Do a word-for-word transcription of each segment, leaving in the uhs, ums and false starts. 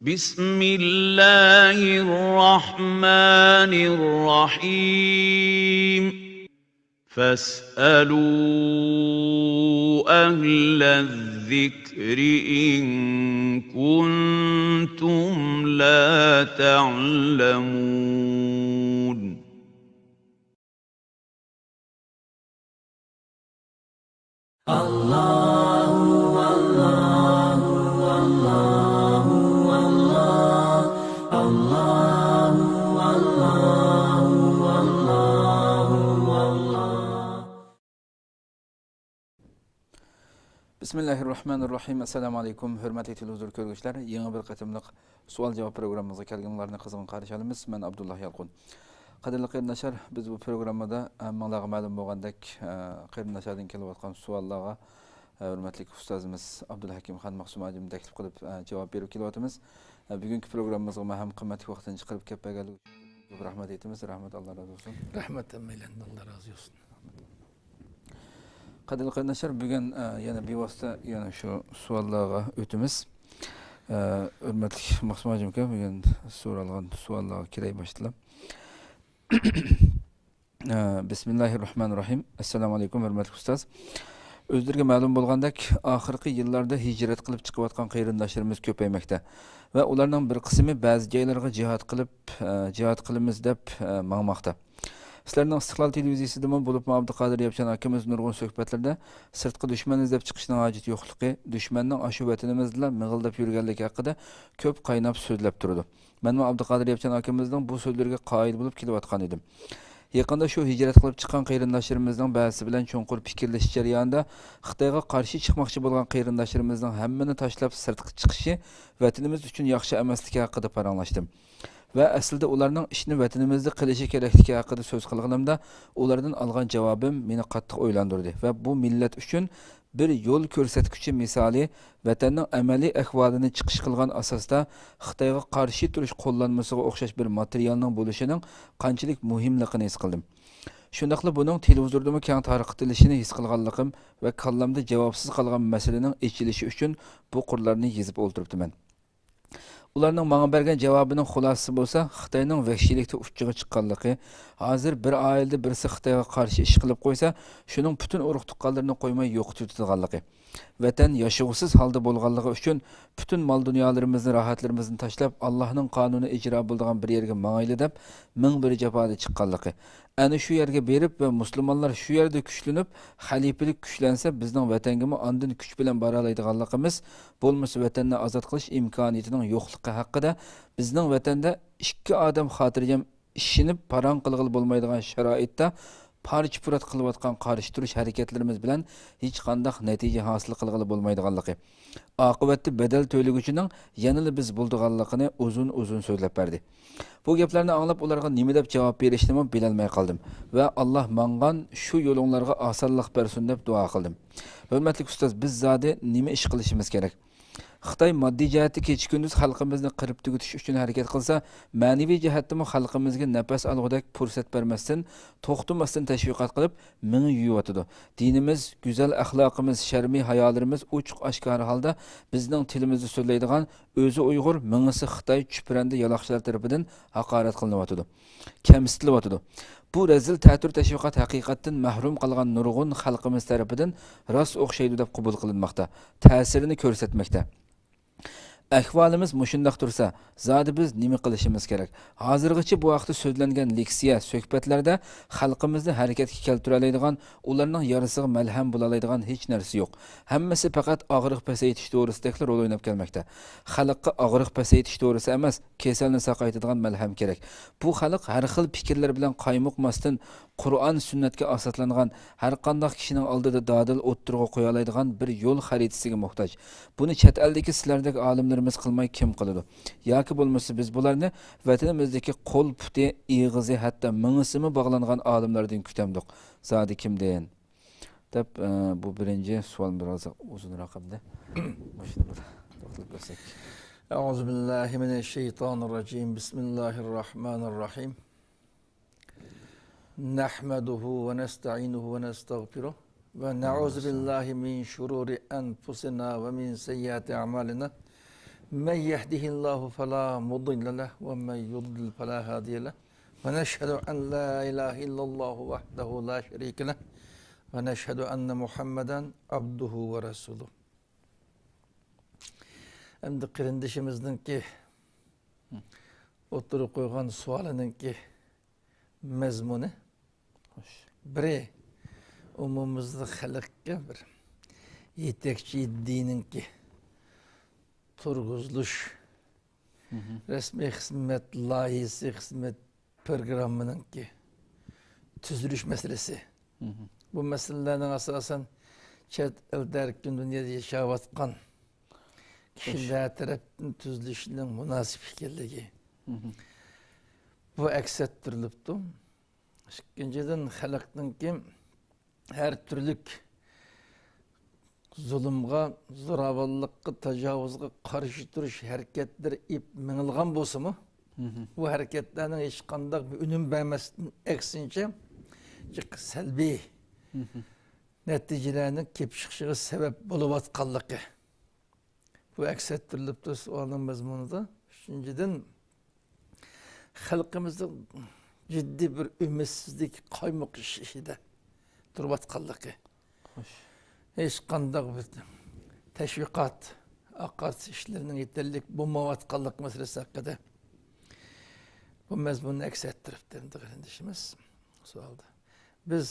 بسم الله الرحمن الرحيم. فاسألوا أهل الذكر إن كنتم لا تعلمون. بىسمىللاھىررەھمانىررەھىم. ئەسسالامۇ ئەلەيكۇم، ھۆرمەتلىك تېلېۋىزور كۆرگۈچىلەر. يېڭى بىر قېتىملىق سوئال-جاۋاب پروگراممىمىزغا كەلگىنىڭلارنى قىزغىن قارشى ئالىمىز. مەن ئابدۇللا يالقۇن. قەدىرلىك قېرىنداشلار، بىز بۇ پروگراممىدا ھەممىڭلارغا مەلۇم بولغاندەك، قېرىنداشلاردىن كېلىۋاتقان سوئاللارغا ھۆرمەتلىك ئۇستازىمىز ئابدۇلھەكىم خان مەخسۇم ھاجىمنى تەكلىپ قىلىپ جاۋاب بېرىپ كېلىۋاتىمىز. بۈگۈنكى پروگراممىمىزغا مەن ھەم قىممەتلىك ۋاقتىنى چىقىرىپ كەپ بەرگەنلىكى ئۈچۈن كۆپ رەھمەت ئېيتىمىز. رەھمەت، ئاللا رازى بولسۇن. رەھمەت ھەممەيلەندىن، ئاللا رازى بولسۇن. قەدىرلىك قېرىنداشلار، بۈگۈن، ئە، يەنە بىۋاسىتە يەنە شۇ سوئاللارغا ئۆتىمىز. ئە، ھۆرمەتلىك مەخسۇم ھاجىم ئاكا، بۈگۈن سورالغان سوئاللارغا كىرەي باشتىلا. ئە، بىسمىللاھىررەھمانىررەھىم. ئەسسالامۇ ئەلەيكۇم، ھۆرمەتلىك ئۇستاز. ئۆزلىرىگە مەلۇم بولغاندەك، ئاخىرقى يىللاردا ھىجرەت قىلىپ چىقىۋاتقان قېرىنداشلىرىمىز كۆپەيمەكتە ۋە ئۇلارنىڭ بىر قىسمى بەزى جايلارغا جىھاد قىلىپ، ئە، جىھاد قىلىمىز دەپ، ئە، ماڭماقتا. سىلەرنىڭ ئىستىقلال تېلېۋىزىيىسىدىمۇ، بولۇپمۇ ئابدۇقادىر ياپچان ئاكىمىز نۇرغۇن سۆھبەتلىرىدە سىرتقا دۈشمەن ئىزدەپ چىقىشنىڭ ھاجىتى يوقلۇقى، دۈشمەننىڭ ئاشۇ ۋەتىنىمىزدىلا مىغىلداپ يۈرگەنلىكى ھەققىدە كۆپ قايناپ سۆزلەپ تۇرىدۇ. مەنمۇ ئابدۇقادىر ياپچان ئاكىمىزنىڭ بۇ سۆزلىرىگە قايىل بولۇپ كېلىۋاتقان ئىدىم. يېقىندا شۇ ھىجرەت قىلىپ چىققان قېرىنداشلىرىمىزنىڭ بەزىسى بىلەن چوڭقۇر پىكىرلىشىش جەريانىدا، خىتايغا قارشى چىقماقچى بولغان قېرىنداشلىرىمىزنىڭ ھەممىنى تاشلاپ سىرتقا چىقىشى ۋەتىنىمىز ئۈچۈن ياخشى ئەمەسلىكى ھەققىدە پاراڭلاشتىم. ۋە ئەسلىدە ئۇلارنىڭ ئىشنى ۋەتىنىمىزدە قىلىشى كېرەكلىكى ھەققىدە سۆز قىلغىنىمدا، ئۇلاردىن ئالغان جاۋابىم مېنى قاتتىق ئويلاندۇردى ۋە بۇ مىللەت ئۈچۈن بىر يول كۆرسەتكۈچى مىسالى، ۋەتەننىڭ ئەمەلىي ئەھۋالىنى چىقىش قىلغان ئاساستا خىتايغا قارشى تۇرۇش قوللانمىسىغا ئوخشاش بىر ماتېرىيالنىڭ بولۇشىنىڭ قانچىلىك مۇھىملىقىنى ھېس قىلدىم. شۇنداقلا بۇنىڭ تېلېۋىزوردىمۇ كەڭ تارقىتىلىشىنى ھېس قىلغانلىقىم ۋە كاللامدا جاۋابسىز قالغان مەسىلىنىڭ ئېچىلىشى ئۈچۈن بۇ قۇرلارنى يېزىپ ئولتۇرۇپتىمەن. ئۇلارنىڭ ماڭا بەرگەن جاۋابىنىڭ خۇلاسىسى بولسا، خىتاينىڭ ۋەھشىيلىكتە ئۇچچىغا چىققانلىقى، ھازىر بىر ئائىلىدە بىرسى خىتايغا قارشى ئىش قىلىپ قويسا، شۇنىڭ پۈتۈن ئۇرۇق-تۇغقانلىرىنى قويماي يوقىتىۋېتىدىغانلىقى، ۋەتەن ياشىغۇسىز ھالدا بولغانلىقى ئۈچۈن پۈتۈن مال-دۇنيالىرىمىزنى، راھەتلىرىمىزنى تاشلاپ، ئاللاھنىڭ قانۇنى ئىجرا بولىدىغان بىر يەرگە ماڭايلى دەپ، مىڭ بىر جاپادا چىققانلىقى، ئەنە شۇ يەرگە بېرىپ ۋە مۇسۇلمانلار شۇ يەردە كۈچلىنىپ، خەلىپىلىك كۈچلەنسە، بىزنىڭ ۋەتەنگىمۇ ئاندىن كۈچ بىلەن بارالايدىغانلىقىمىز، بولمىسا ۋەتەننى ئازاد قىلىش ئىمكانىيىتىنىڭ يوقلۇقى ھەققىدە، بىزنىڭ ۋەتەندە ئىككى ئادەم خاتىرجەم ئىشىنىپ پاراڭ قىلغىلى بولمايدىغان شارائىتتا پارچە-پۇرات قىلىۋاتقان قارشى تۇرۇش ھەرىكەتلىرىمىز بىلەن ھېچقانداق نەتىجە ھاسىل قىلغىلى بولمايدىغانلىقى، ئاقىۋەتتە بەدەل تۆلىگۈچىنىڭ يەنىلا بىز بولىدىغانلىقىنى ئۇزۇن-ئۇزۇن سۆزلەپ بەردى. بۇ گەپلەرنى ئاڭلاپ، ئۇلارغا نېمە دەپ جاۋاب بېرىشنىمۇ بىلەلمەي قالدىم ۋە «ئاللا ماڭغان شۇ يولۇڭلارغا ئاسانلىق بەرسۇن» دەپ دۇئا قىلدىم. ھۆرمەتلىك ئۇستاز، بىز زادى نېمە ئىش قىلىشىمىز كېرەك؟ خىتاي ماددىي جەھەتتە كېچە-كۈندۈز خەلقىمىزنى قىرىپ تۈگىتىش ئۈچۈن ھەرىكەت قىلسا، مەنىۋى جەھەتتىمۇ خەلقىمىزگە نەپەس ئالغۇدەك پۇرسەت بەرمەستىن، توختىماستىن تەشۋىقات قىلىپ، مېڭە يۇيۇۋاتىدۇ. دىنىمىز، گۈزەل ئەخلاقىمىز، شەرمى ھايالىرىمىز ئوچۇق-ئاشكارا ھالدا بىزنىڭ تىلىمىزدا سۆزلەيدىغان، ئۆزى ئۇيغۇر، مېڭىسى خىتاي چۈپرەندە يالاقچىلار تەرىپىدىن ھاقارەت قىلىنىۋاتىدۇ، كەمسىتىلىۋاتىدۇ. بۇ رەزىل تەتۈر تەشۋىقات ھەقىقەتتىن مەھرۇم قالغان نۇرغۇن خەلقىمىز تەرىپىدىن راست ئوخشايدۇ دەپ قوبۇل قىلىنماقتا، تەسىرىنى كۆرسەتمەكتە. ئەھۋالىمىز مۇشۇنداق تۇرسا، زادى بىز نېمە قىلىشىمىز كېرەك؟ ھازىرغىچە بۇ ھەقتە سۆزلەنگەن لېكسىيە، سۆھبەتلەردە خەلقىمىزنى ھەرىكەتكە كەلتۈرەلەيدىغان، ئۇلارنىڭ يارىسىغا مەلھەم بولالايدىغان ھېچ نەرسە يوق. ھەممىسى پەقەت ئاغرىق پەسەيتىش دورىسىدەكلا رول ئويناپ كەلمەكتە. خەلققە ئاغرىق پەسەيتىش دورىسى ئەمەس، كېسەلنى ساقايتىدىغان مەلھەم كېرەك. بۇ خەلق ھەر خىل پىكىرلەر بىلەن قايمۇقماستىن، قۇرئان، سۈننەتكە ئاساسلانغان، ھەر قانداق كىشىنىڭ ئالدىدا دادىل ئوتتۇرىغا قويالايدىغان بىر يول خەرىتىسىگە موھتاج. بۇنى چەت ئەلدىكى سىلەردەك ئالىملىرىمىز قىلماي كىم قىلىدۇ؟ ياكى بولمىسا بىز بۇلارنى ۋەتىنىمىزدىكى قول، پۇتى، ئېغىزى، ھەتتا مېڭىسىمۇ باغلانغان ئالىملاردىن كۈتەمدۇق؟ زادى كىمدىن؟ دەپ، ئە، بۇ بىرىنچى سوئال بىراز ئۇزۇنراق ئەمدى. مۇشۇنى بىر توختىلىپ بەرسەك. أعوذ بالله من الشيطان الرجيم. بسم الله الرحمن الرحيم. نحمده ونستعينه ونستغفره ونعوذ بالله من شرور أنفسنا ومن سيئات أعمالنا. من يهده الله فلا مضل له ومن يضلل فلا هادي له. ونشهد أن لا إله إلا الله وحده لا شريك له. ونشهد أن محمدا عبده ورسوله. ئەمدى قېرىندىشىمىزنىڭكى ئوتتۇرىغا قويغان سوئالىنىڭكى مەزمۇنى، بىرى، ئومۇمىمىزدا خەلققە بىر يېتەكچى دىننىڭكى تۇرغۇزۇلۇش، رەسمىي خىزمەت لايىھىسى، خىزمەت پروگراممىنىڭكى تۈزۈلۈش مەسىلىسى. بۇ مەسىلىلەرنىڭ ئاساسەن چەت ئەلدە، ئەركىن دۇنيادا ياشاۋاتقان كىشىلەر تەرەپتىن تۈزۈلۈشىنىڭ مۇناسىپ ئىكەنلىكى. بۇ ئەكس ئەتتۈرۈلۈپتۇ. ئىككىنچىدىن، خەلقنىڭكى ھەر تۈرلۈك زۇلۇمغا، زوراۋانلىققا، تاجاۋۇزغا قارشى تۇرۇش ھەرىكەتلىرى ئېلىپ مېڭىلغان بولسىمۇ، بۇ ھەرىكەتلەرنىڭ ھېچقانداق بىر ئۈنۈم بەرمەستىن، ئەكسىنچە، جىق سەلبىي نەتىجىلەرنىڭ كېلىپ چىقىشىغا سەۋەب بولۇۋاتقانلىقى. بۇ ئەكس ئەتتۈرۈلۈپتۇ سوئالنىڭ مەزمۇنىدا. ئۈچىنچىدىن، خەلقىمىزنىڭ جىددىي بىر ئۈمىدسىزلىك، قايمۇقۇش ئىچىدە تۇرۇۋاتقانلىقى. خوش. ھېچقانداق بىر تەشۋىقات، ئاقارتىش ئىشلىرىنىڭ يېتەرلىك بولمايۋاتقانلىقى مەسىلىسى ھەققىدە بۇ مەزمۇننى ئەكس ئەتتۈرۈپتۇ ئەمدى قېرىندىشىمىز سوئالدا. بىز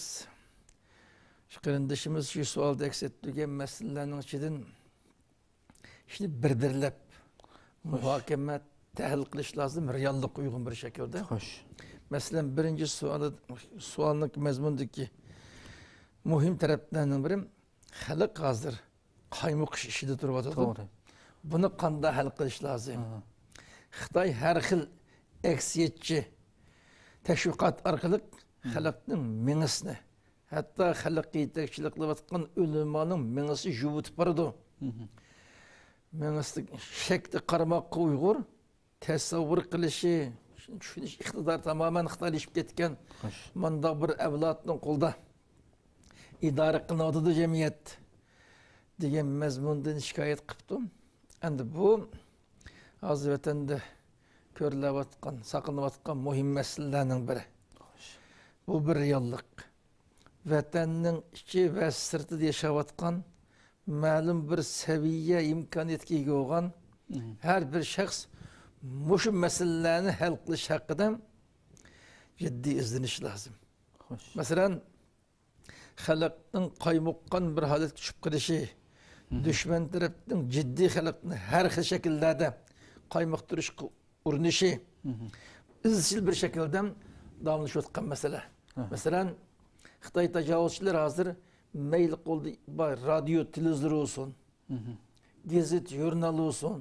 شۇ قېرىندىشىمىز شۇ سوئالدا ئەكس ئەتتۈرگەن مەسىلىلەرنىڭ ئىچىدىن ئىشنى بىر-بىرلەپ مۇھاكىمە، تەھلىل قىلىش لازىم، رېئاللىققا ئۇيغۇن بىر شەكىلدە. خوش. مەسىلەن، بىرىنچى سوئال، سوئالنىڭ مەزمۇنىدىكى مۇھىم تەرەپلەرنىڭ بىرى، خەلق ھازىر قايمۇقۇش ئىچىدە تۇرۇۋاتىدۇ. توغرا. بۇنى قانداق ھەل قىلىش لازىم؟ ئاھا. خىتاي ھەر خىل ئەكسىيەتچى تەشۋىقات ئارقىلىق خەلقنىڭ مېڭىسىنى، ھەتتا خەلققە يېتەكچىلىك قىلىۋاتقان ئۆلىمانىڭ مېڭىسى يۇۋۇتۇپ بارىدۇ. مېڭىسىدە شەككە قارىماققا ئۇيغۇر، تەسەۋۋۇر قىلىشى، چۈشىنىش ئىقتىدارى تامامەن خىتايلىشىپ كەتكەن، خوش، مانداق بىر ئەۋلادنىڭ قولىدا ئىدارە قىلىنىۋاتىدۇ جەمئىيەت، دېگەن مەزمۇندىن شىكايەت قىپتۇ. ئەمدى بۇ ھازىر ۋەتەندە كۆرۈلۈۋاتقان، ساقلىنىۋاتقان مۇھىم مەسىلىلەرنىڭ بىرى. خوش. بۇ بىر رېئاللىق. ۋەتەننىڭ ئىچى ۋە سىرتىدا ياشاۋاتقان، مەلۇم بىر سەۋىيە، ئىمكانىيەتكە ئىگە بولغان ھەر بىر شەخس مۇشۇ مەسىلىلەرنى ھەل قىلىش ھەققىدە جىددىي ئىزدىنىش لازىم. خوش. مەسىلەن، خەلقنىڭ قايمۇققان بىر ھالەتكە چۈشۈپ قېلىشى، دۈشمەن تەرەپنىڭ جىددىي خەلقنى ھەر خىل شەكىللەردە قايمۇقتۇرۇشقا ئۇرۇنۇشى ئىزچىل بىر شەكىلدە داۋاملىشىۋاتقان مەسىلە. مەسىلەن، خىتاي تاجاۋۇزچىلىرى ھازىر مەيلى قولدا بار رادىيو، تېلېۋىزور بولسۇن، گېزىت، ژۇرنال بولسۇن،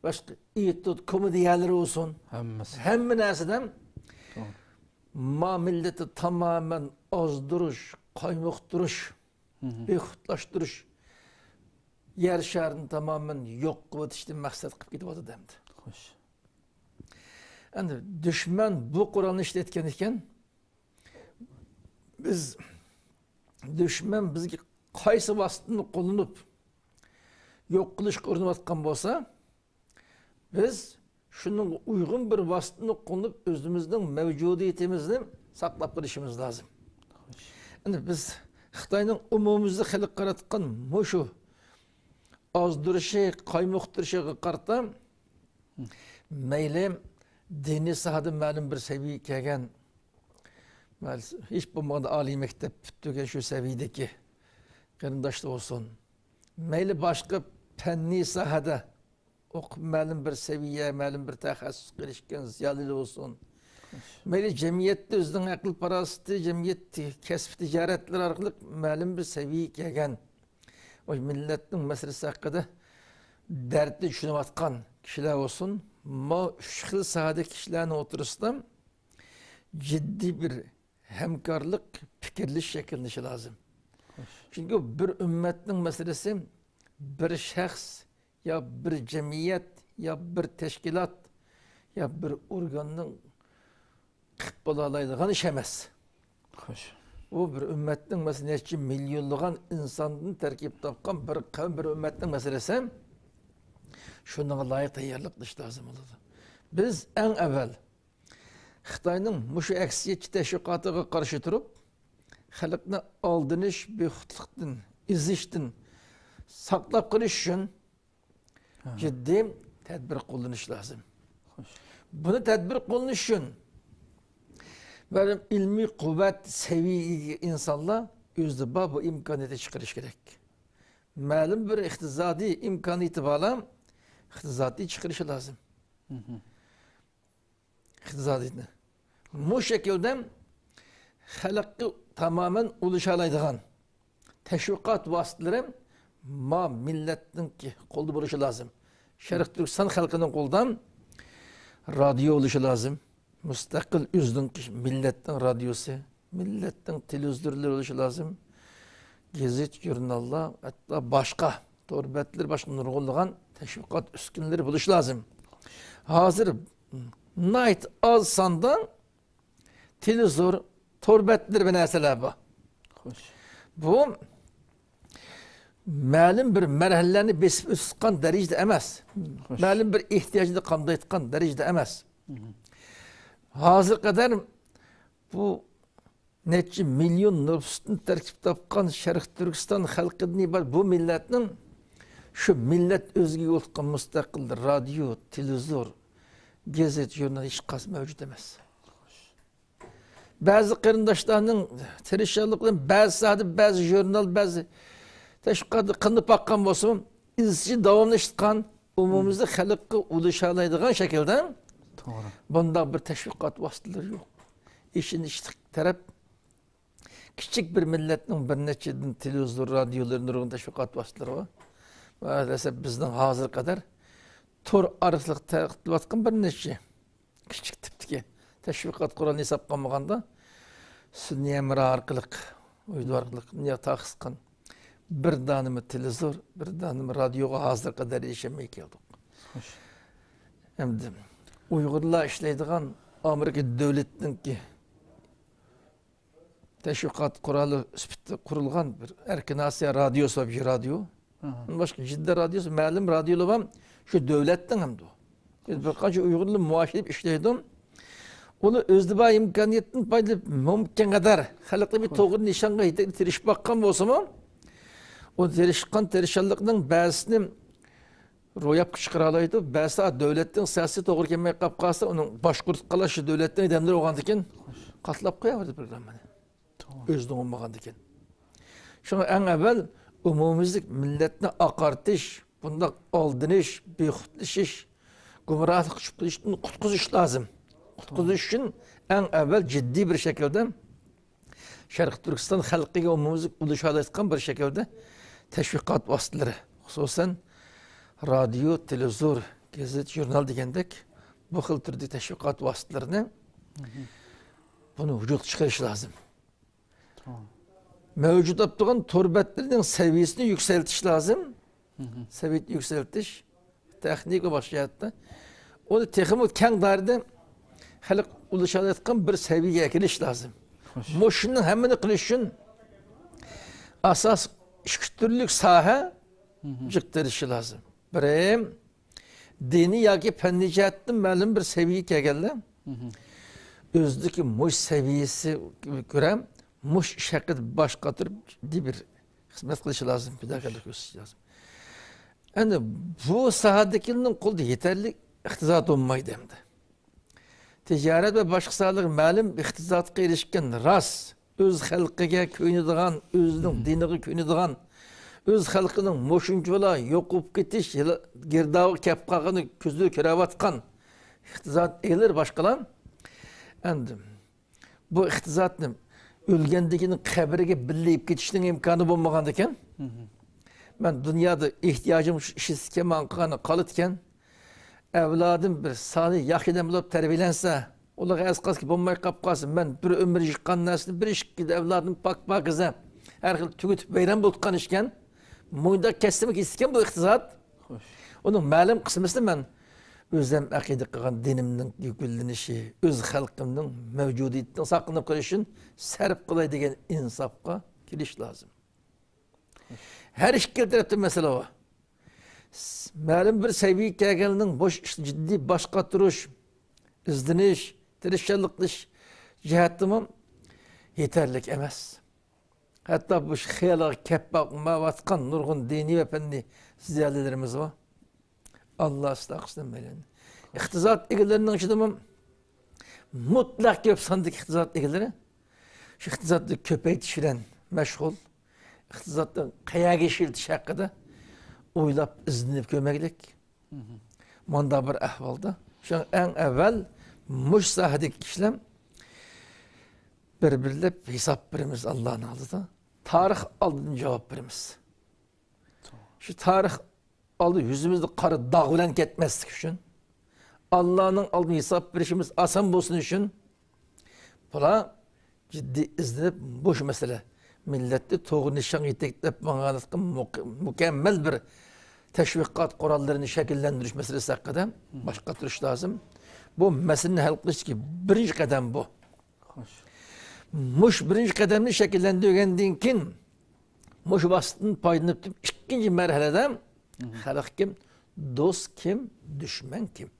باشقا ئېتيۇد، كومېدىيەلىرى بولسۇن، ھەممىسى، ھەممە نەرسىدە ما مىللەتنى تامامەن ئازدۇرۇش، قايمۇقتۇرۇش، بىخۇدلاشتۇرۇش، يەر شارىنى تامامەن يوق قىلىۋېتىشنى مەقسەت قىلىپ كېتىۋاتىدۇ ئەمدى. خوش. ئەمدى دۈشمەن بۇ قورالنى ئىشلەتكەن ئىكەن، بىز، دۈشمەن بىزگە قايسى ۋاسىتىنى قوللىنىپ يوق قىلىشقا ئۇرۇنۇۋاتقان بولسا، بىز شۇنىڭغا ئۇيغۇن بىر ۋاسىتىنى قوللىنىپ، ئۆزىمىزنىڭ مەۋجۇدىيىتىمىزنى ساقلاپ قېلىشىمىز لازىم. ئەمدى بىز خىتاينىڭ ئومۇميۈزلۈك خەلققە قاراتقان مۇشۇ ئازدۇرۇشى، قايمۇقتۇرۇشىغا قارىتا، مەيلى دىنىي ساھەدە مەلۇم بىر سەۋىيەگە كەلگەن، ھېچ بولمىغاندا ئالىي مەكتەپ پۈتتۈرگەن شۇ سەۋىيەدىكى قېرىنداشلار بولسۇن، مەيلى باشقا پەننىي ساھەدە ئوقۇپ، مەلۇم بىر سەۋىيە، مەلۇم بىر تەخەسسۇسقا ئېرىشكەن زىيالىيلار بولسۇن، مەيلى جەمئىيەتتە ئۆزىنىڭ ئەقىل-پاراسىتى، جەمئىيەت، كەسىپ تىجارەتلىرى ئارقىلىق مەلۇم بىر سەۋىيەگە كەلگەن، ئۇ مىللەتنىڭ مەسىلىسى ھەققىدە دەردنى چۈشىنىۋاتقان كىشىلەر بولسۇن، ما ئۈچ خىل ساھەدىكى كىشىلەرنىڭ ئوتتۇرىسىدا جىددىي بىر ھەمكارلىق، پىكىرلىشىش شەكىللىنىشى لازىم. چۈنكى بىر ئۈممەتنىڭ مەسىلىسى بىر شەخس يا بىر جەمئىيەت يا بىر تەشكىلات يا بىر ئورگاننىڭ قىلىپ بولالايدىغان ئىش ئەمەس. خوش. بۇ بىر ئۈممەتنىڭ، مەسىلەن، نەچچە مىليونلىغان ئىنساندىن تەركىب تاپقان بىر قەۋم، بىر ئۈممەتنىڭ مەسىلىسى. شۇنىڭغا لايىق تەييارلىق قىلىش لازىم بولىدۇ. بىز ئەڭ ئەۋۋەل خىتاينىڭ مۇشۇ ئەكسىيەتچى تەشۋىقاتىغا قارشى تۇرۇپ، خەلقنى ئالدىنىش، بىخۇدلۇقتىن، ئېزىشتىن ساقلاپ قېلىش ئۈچۈن ھە. جىددىي تەدبىر قوللىنىش لازىم. خوش. بۇنى تەدبىر قوللىنىش ئۈچۈن مەلۇم ئىلمىي قۇۋۋەت سەۋىيەگە ئىگە ئىنسانلار ئۆزىدە بار بۇ ئىمكانىيەتنى چىقىرىش كېرەك. مەلۇم بىر ئىقتىسادىي ئىمكانىيىتى بارلار ئىقتىسادنى چىقىرىشى لازىم. مھم. ئىقتىسادىيەتنى. مۇ شەكىلدە خەلققە تامامەن ئۇلىشالايدىغان تەشۋىقات ۋاسىتىلىرى ما مىللەتنىڭكى قولىدا بولۇشى لازىم. شەرقىي تۈركىستان خەلقىنىڭ قولىدا رادىيو بولۇشى لازىم. مۇستەقىل ئۆزىنىڭكى مىللەتنىڭ رادىيوسى، مىللەتنىڭ تېلېۋىزورلىرى بولۇشى لازىم. گېزىت، ژۇرناللار، ھەتتا باشقا تور بەتلىرى، باشقا نۇرغۇنلىغان تەشۋىقات ئۈسكۈنىلىرى بولۇشى لازىم. ھازىر ناھايىتى ئاز ساندا تېلېۋىزور، تور بەتلىرى بىر نەرسىلەر بار. خوش. بۇ مەلۇم بىر مەرھەلىلەرنى بېسىپ ئۆتۈۋاتقان دەرىجىدە ئەمەس. خوش. مەلۇم بىر ئېھتىياجنى قامدايدىغان دەرىجىدە ئەمەس. مھم. ھازىرغا قەدەر بۇ نەچچە مىليون نوپۇستىن تەركىب تاپقان شەرقىي تۈركىستان خەلقىدىن ئىبارەت بۇ مىللەتنىڭ شۇ مىللەت ئۆزىگە يولۇققان مۇستەقىل رادىيو، تېلېۋىزور، گېزىت، ژۇرنال ھېچقايسى مەۋجۇت ئەمەس. بەزى قېرىنداشلارنىڭ تىرىشچانلىقى بىلەن بەزى ساھەدە بەزى ژۇرنال، بەزى تەشۋىقات قىلىنىپ باققان بولسىمۇ، ئىزچىل داۋاملىشىۋاتقان، ئومۇميۈزلۈك خەلققە ئۇلىشالايدىغان شەكىلدە توغرا. بۇنداق بىر تەشۋىقات ۋاسىتىلىرى يوق. ئېشىنىشلىق تەرەپ كىچىك بىر مىللەتنىڭ بىر نەچچىدىن تېلېۋىزور، رادىيولىرى، نۇرغۇن تەشۋىقات ۋاسىتىلىرى بار. مائەلەسەپ بىزنىڭ ھازىرغا قەدەر تور ئارقىلىق تەرەققىي قىلىۋاتقان بىر نەچچە كىچىك تىپتىكى تەشۋىقات قورالىنى ھېسابقا ئالمىغاندا، سۈنئىي ھەمراھ ئارقىلىق، ئۇيدۇ ئارقىلىق دۇنيا تارقىتقان بىر دانىمۇ تېلېۋىزور، بىر دانىمۇ رادىيوغا ھازىرغا قەدەر ئېرىشەلمەي كەلدۇق. خوش. ئەمدى ئۇيغۇرلار ئىشلەيدىغان ئامېرىكا دۆلىتىنىڭكى تەشۋىقات قورالى سۈپىتىدە قۇرۇلغان بىر ئەركىن ئاسىيا رادىيوسى بار، بىر رادىيو. ئاھا. ئۇندىن باشقا جىددە رادىيوسى، مەلۇم رادىيولار بار، شۇ دۆلەتنىڭ ھەمدە. بىز بىر قانچە ئۇيغۇرلار مائاش ئېلىپ ئىشلەيدۇ. ئۇلار ئۆزىدە بار ئىمكانىيەتتىن پايدىلىنىپ، مۇمكىن قەدەر خەلقنى بىر توغرا نىشانغا يېتەكلەپ تىرىشىپ باققان بولسىمۇ، ئۇ تىرىشقان تىرىشچانلىقنىڭ بەزىسىنى روياپقا چىقىرالايدۇ. بەزىدە دۆلەتنىڭ سىياسىتى توغرا كەلمەي قاپ قالسا، ئۇنىڭ باشقۇرۇپ قالىش دۆلەتنىڭ ئادەملىرى بولغاندىكىن قاتلاپ قوياۋېرىدۇ پروگراممىنى. توغرا. ئۆزىنىڭ بولمىغاندىكىن. شۇڭا ئەڭ ئەۋۋەل ئومۇميۈزلۈك مىللەتنى ئاقارتىش، بۇنداق ئالدىنىش، بىخۇدلىشىش، گۇمراھلىققا چۈشۈپ قېلىشتىن قۇتقۇزۇش لازىم. قۇتقۇزۇش ئۈچۈن ئەڭ ئەۋۋەل جىددىي بىر شەكىلدە شەرقىي تۈركىستان خەلقىگە ئومۇميۈزلۈك ئۇلىشالايدىغان بىر شەكىلدە تەشۋىقات ۋاسىتىلىرى، خۇسۇسەن، رادىيو، تېلېۋىزور، گېزىت، ژۇرنال دېگەندەك بۇ خىل تۈردىكى تەشۋىقات ۋاسىتىلىرىنى بۇنى ۋۇجۇدقا چىقىرىش لازىم. توغرا. مەۋجۇت بولۇپ تۇرغان تور بەتلىرىنىڭ سەۋىيەسىنى يۈكسەلتىش لازىم. مھم. سەۋىيەنى يۈكسەلتىش، تېخنىكا باشقا جەھەتتە. ئۇنى تېخىمۇ كەڭ دائىرىدە خەلق ئۇلىشالايدىغان بىر سەۋىيەگە ئەكېلىش لازىم. خوش. مۇشۇنىڭ ھەممىنى قىلىش ئۈچۈن ئاساس ئىككى تۈرلۈك ساھە مھم. جىق تىرىشىشى لازىم. بىرى، دىنىي ياكى پەننىي جەھەتتىن مەلۇم بىر سەۋىيەگە كەلگەنلەر مھم. ئۆزىدىكى مۇش سەۋىيەسىگە كۆرە مۇش ئىش ھەققىدە باش قاتۇرۇپ جىددىي بىر خىزمەت قىلىشى لازىم، پىداكارلىق كۆرسىتىشى لازىم. ئەمدى بۇ ساھەدىكىلەرنىڭ قولىدا يېتەرلىك ئىقتىساد بولمايدۇ ئەمدى. تىجارەت ۋە باشقا ساھەلەرگە مەلۇم ئىقتىسادقا ئېرىشكەن راست، ئۆز خەلقىگە كۆيۈنىدىغان، ئۆزىنىڭ مم. دىنىغا كۆيۈنىدىغان، ئۆز خەلقىنىڭ مۇشۇنچىۋالا يوق بولۇپ كېتىش يىلا-، گىردابىغا كەپ قالغىنى كۆزىگە كۆرۈۋاتقان ئىقتىساد ئېلىر باشقىلار. ئەمدى بۇ ئىقتىسادنى ئۆلگەندىن كېيىن قەبرىگە بىللە ئېلىپ كېتىشنىڭ ئىمكانى بولمىغاندىكىن، مم. مەن دۇنيادا ئېھتىياجىم شۇ ئىشلىتىدىكەن، ماڭا قالغىنى قالىدىكەن. ئەۋلادىم بىر سالىھ ياخشى ئادەم بولۇپ تەربىيەلەنسە، ئۇلارغا ئەسقاتكى بولماي قاپ قالسا، مەن بىر ئۆمۈر يىغقان نەرسىنى بىر ئىككى ئەۋلادىم پاك پاكىزە ھەر خىل تۈگىتىپ ۋەيران بولۇپ قالغان ئىكەن. مۇنداق كەتسىمۇ كېتىدىكەن بۇ ئىقتىساد. خوش. ئۇنىڭ مەلۇم قىسمىسىنى مەن ئۆزۈم ئەقىدە قىلغان دىنىمنىڭ گۈللىنىشى، ئۆز خەلقىمنىڭ مەۋجۇدىيىتىنىڭ ساقلىنىپ قېلىشى ئۈچۈن سەرپ قىلاي دېگەن ئىنسافقا كېلىش لازىم. ھەر ئىككىلا تەرەپتە مەسىلە بار. مەلۇم بىر سەۋىيەگە كەلگەننىڭ بوش ئىشنى جىددىي باش قاتۇرۇش، ئىزدىنىش، تىرىشچانلىق قىلىش جەھەتتىمۇ يېتەرلىك ئەمەس. ھەتتا بۇ خىيالغا كەپ باقمايۋاتقان نۇرغۇن دىنىي ۋە پەننىي زىيالىيلىرىمىز بار. ئاللا ئىسلاھ قىلسۇن ھەممەيلەننى. ئىقتىساد ئىگىلىرىنىڭ ئىچىدىمۇ مۇتلەق كۆپ ساندىكى ئىقتىساد ئىگىلىرى شۇ ئىقتىسادنى كۆپەيتىش بىلەن مەشغۇل، ئىقتىسادنى قەيەرگە ئىشلىتىش ھەققىدە ئويلاپ، ئىزدىنىپ كۆرمەكلىك. مانداق بىر ئەھۋالدا، شۇڭا ئەڭ ئەۋۋەل مۇشۇ ساھەدىكى كىشىلەر بىر-بىرلەپ ھېساب بېرىمىز ئاللانىڭ ئالدىدا. تارىخ ئالدىدا جاۋاب بېرىمىز. شۇ تارىخ ئالدى يۈزىمىزدە قارا داغ بىلەن كەتمەسلىك ئۈچۈن، ئاللانىڭ ئالدىدا ھېساب بېرىشىمىز ئاسان بولسۇن ئۈچۈن، بۇلار جىددىي ئىزدىنىپ، مۇشۇ مەسىلە، مىللەتنى توغرا نىشانغا يېتەكلەپ ماڭغانلىققا مۇك-، مۇكەممەل بىر تەشۋىقات قوراللىرىنى شەكىللەندۈرۈش مەسىلىسى ھەققىدە باش قاتۇرۇش لازىم. بۇ مەسىلىنى ھەل قىلىشتىكى بىرىنچى قەدەم بۇ. خوش. مۇشۇ بىرىنچى قەدەمنى شەكىللەندۈرگەندىن كېيىن، مۇشۇ ۋاسىتىدىن پايدىلىنىپ تۇرۇپ، ئىككىنچى مەرھەلىدە خەلق كىم، دوست كىم، دۈشمەن كىم؟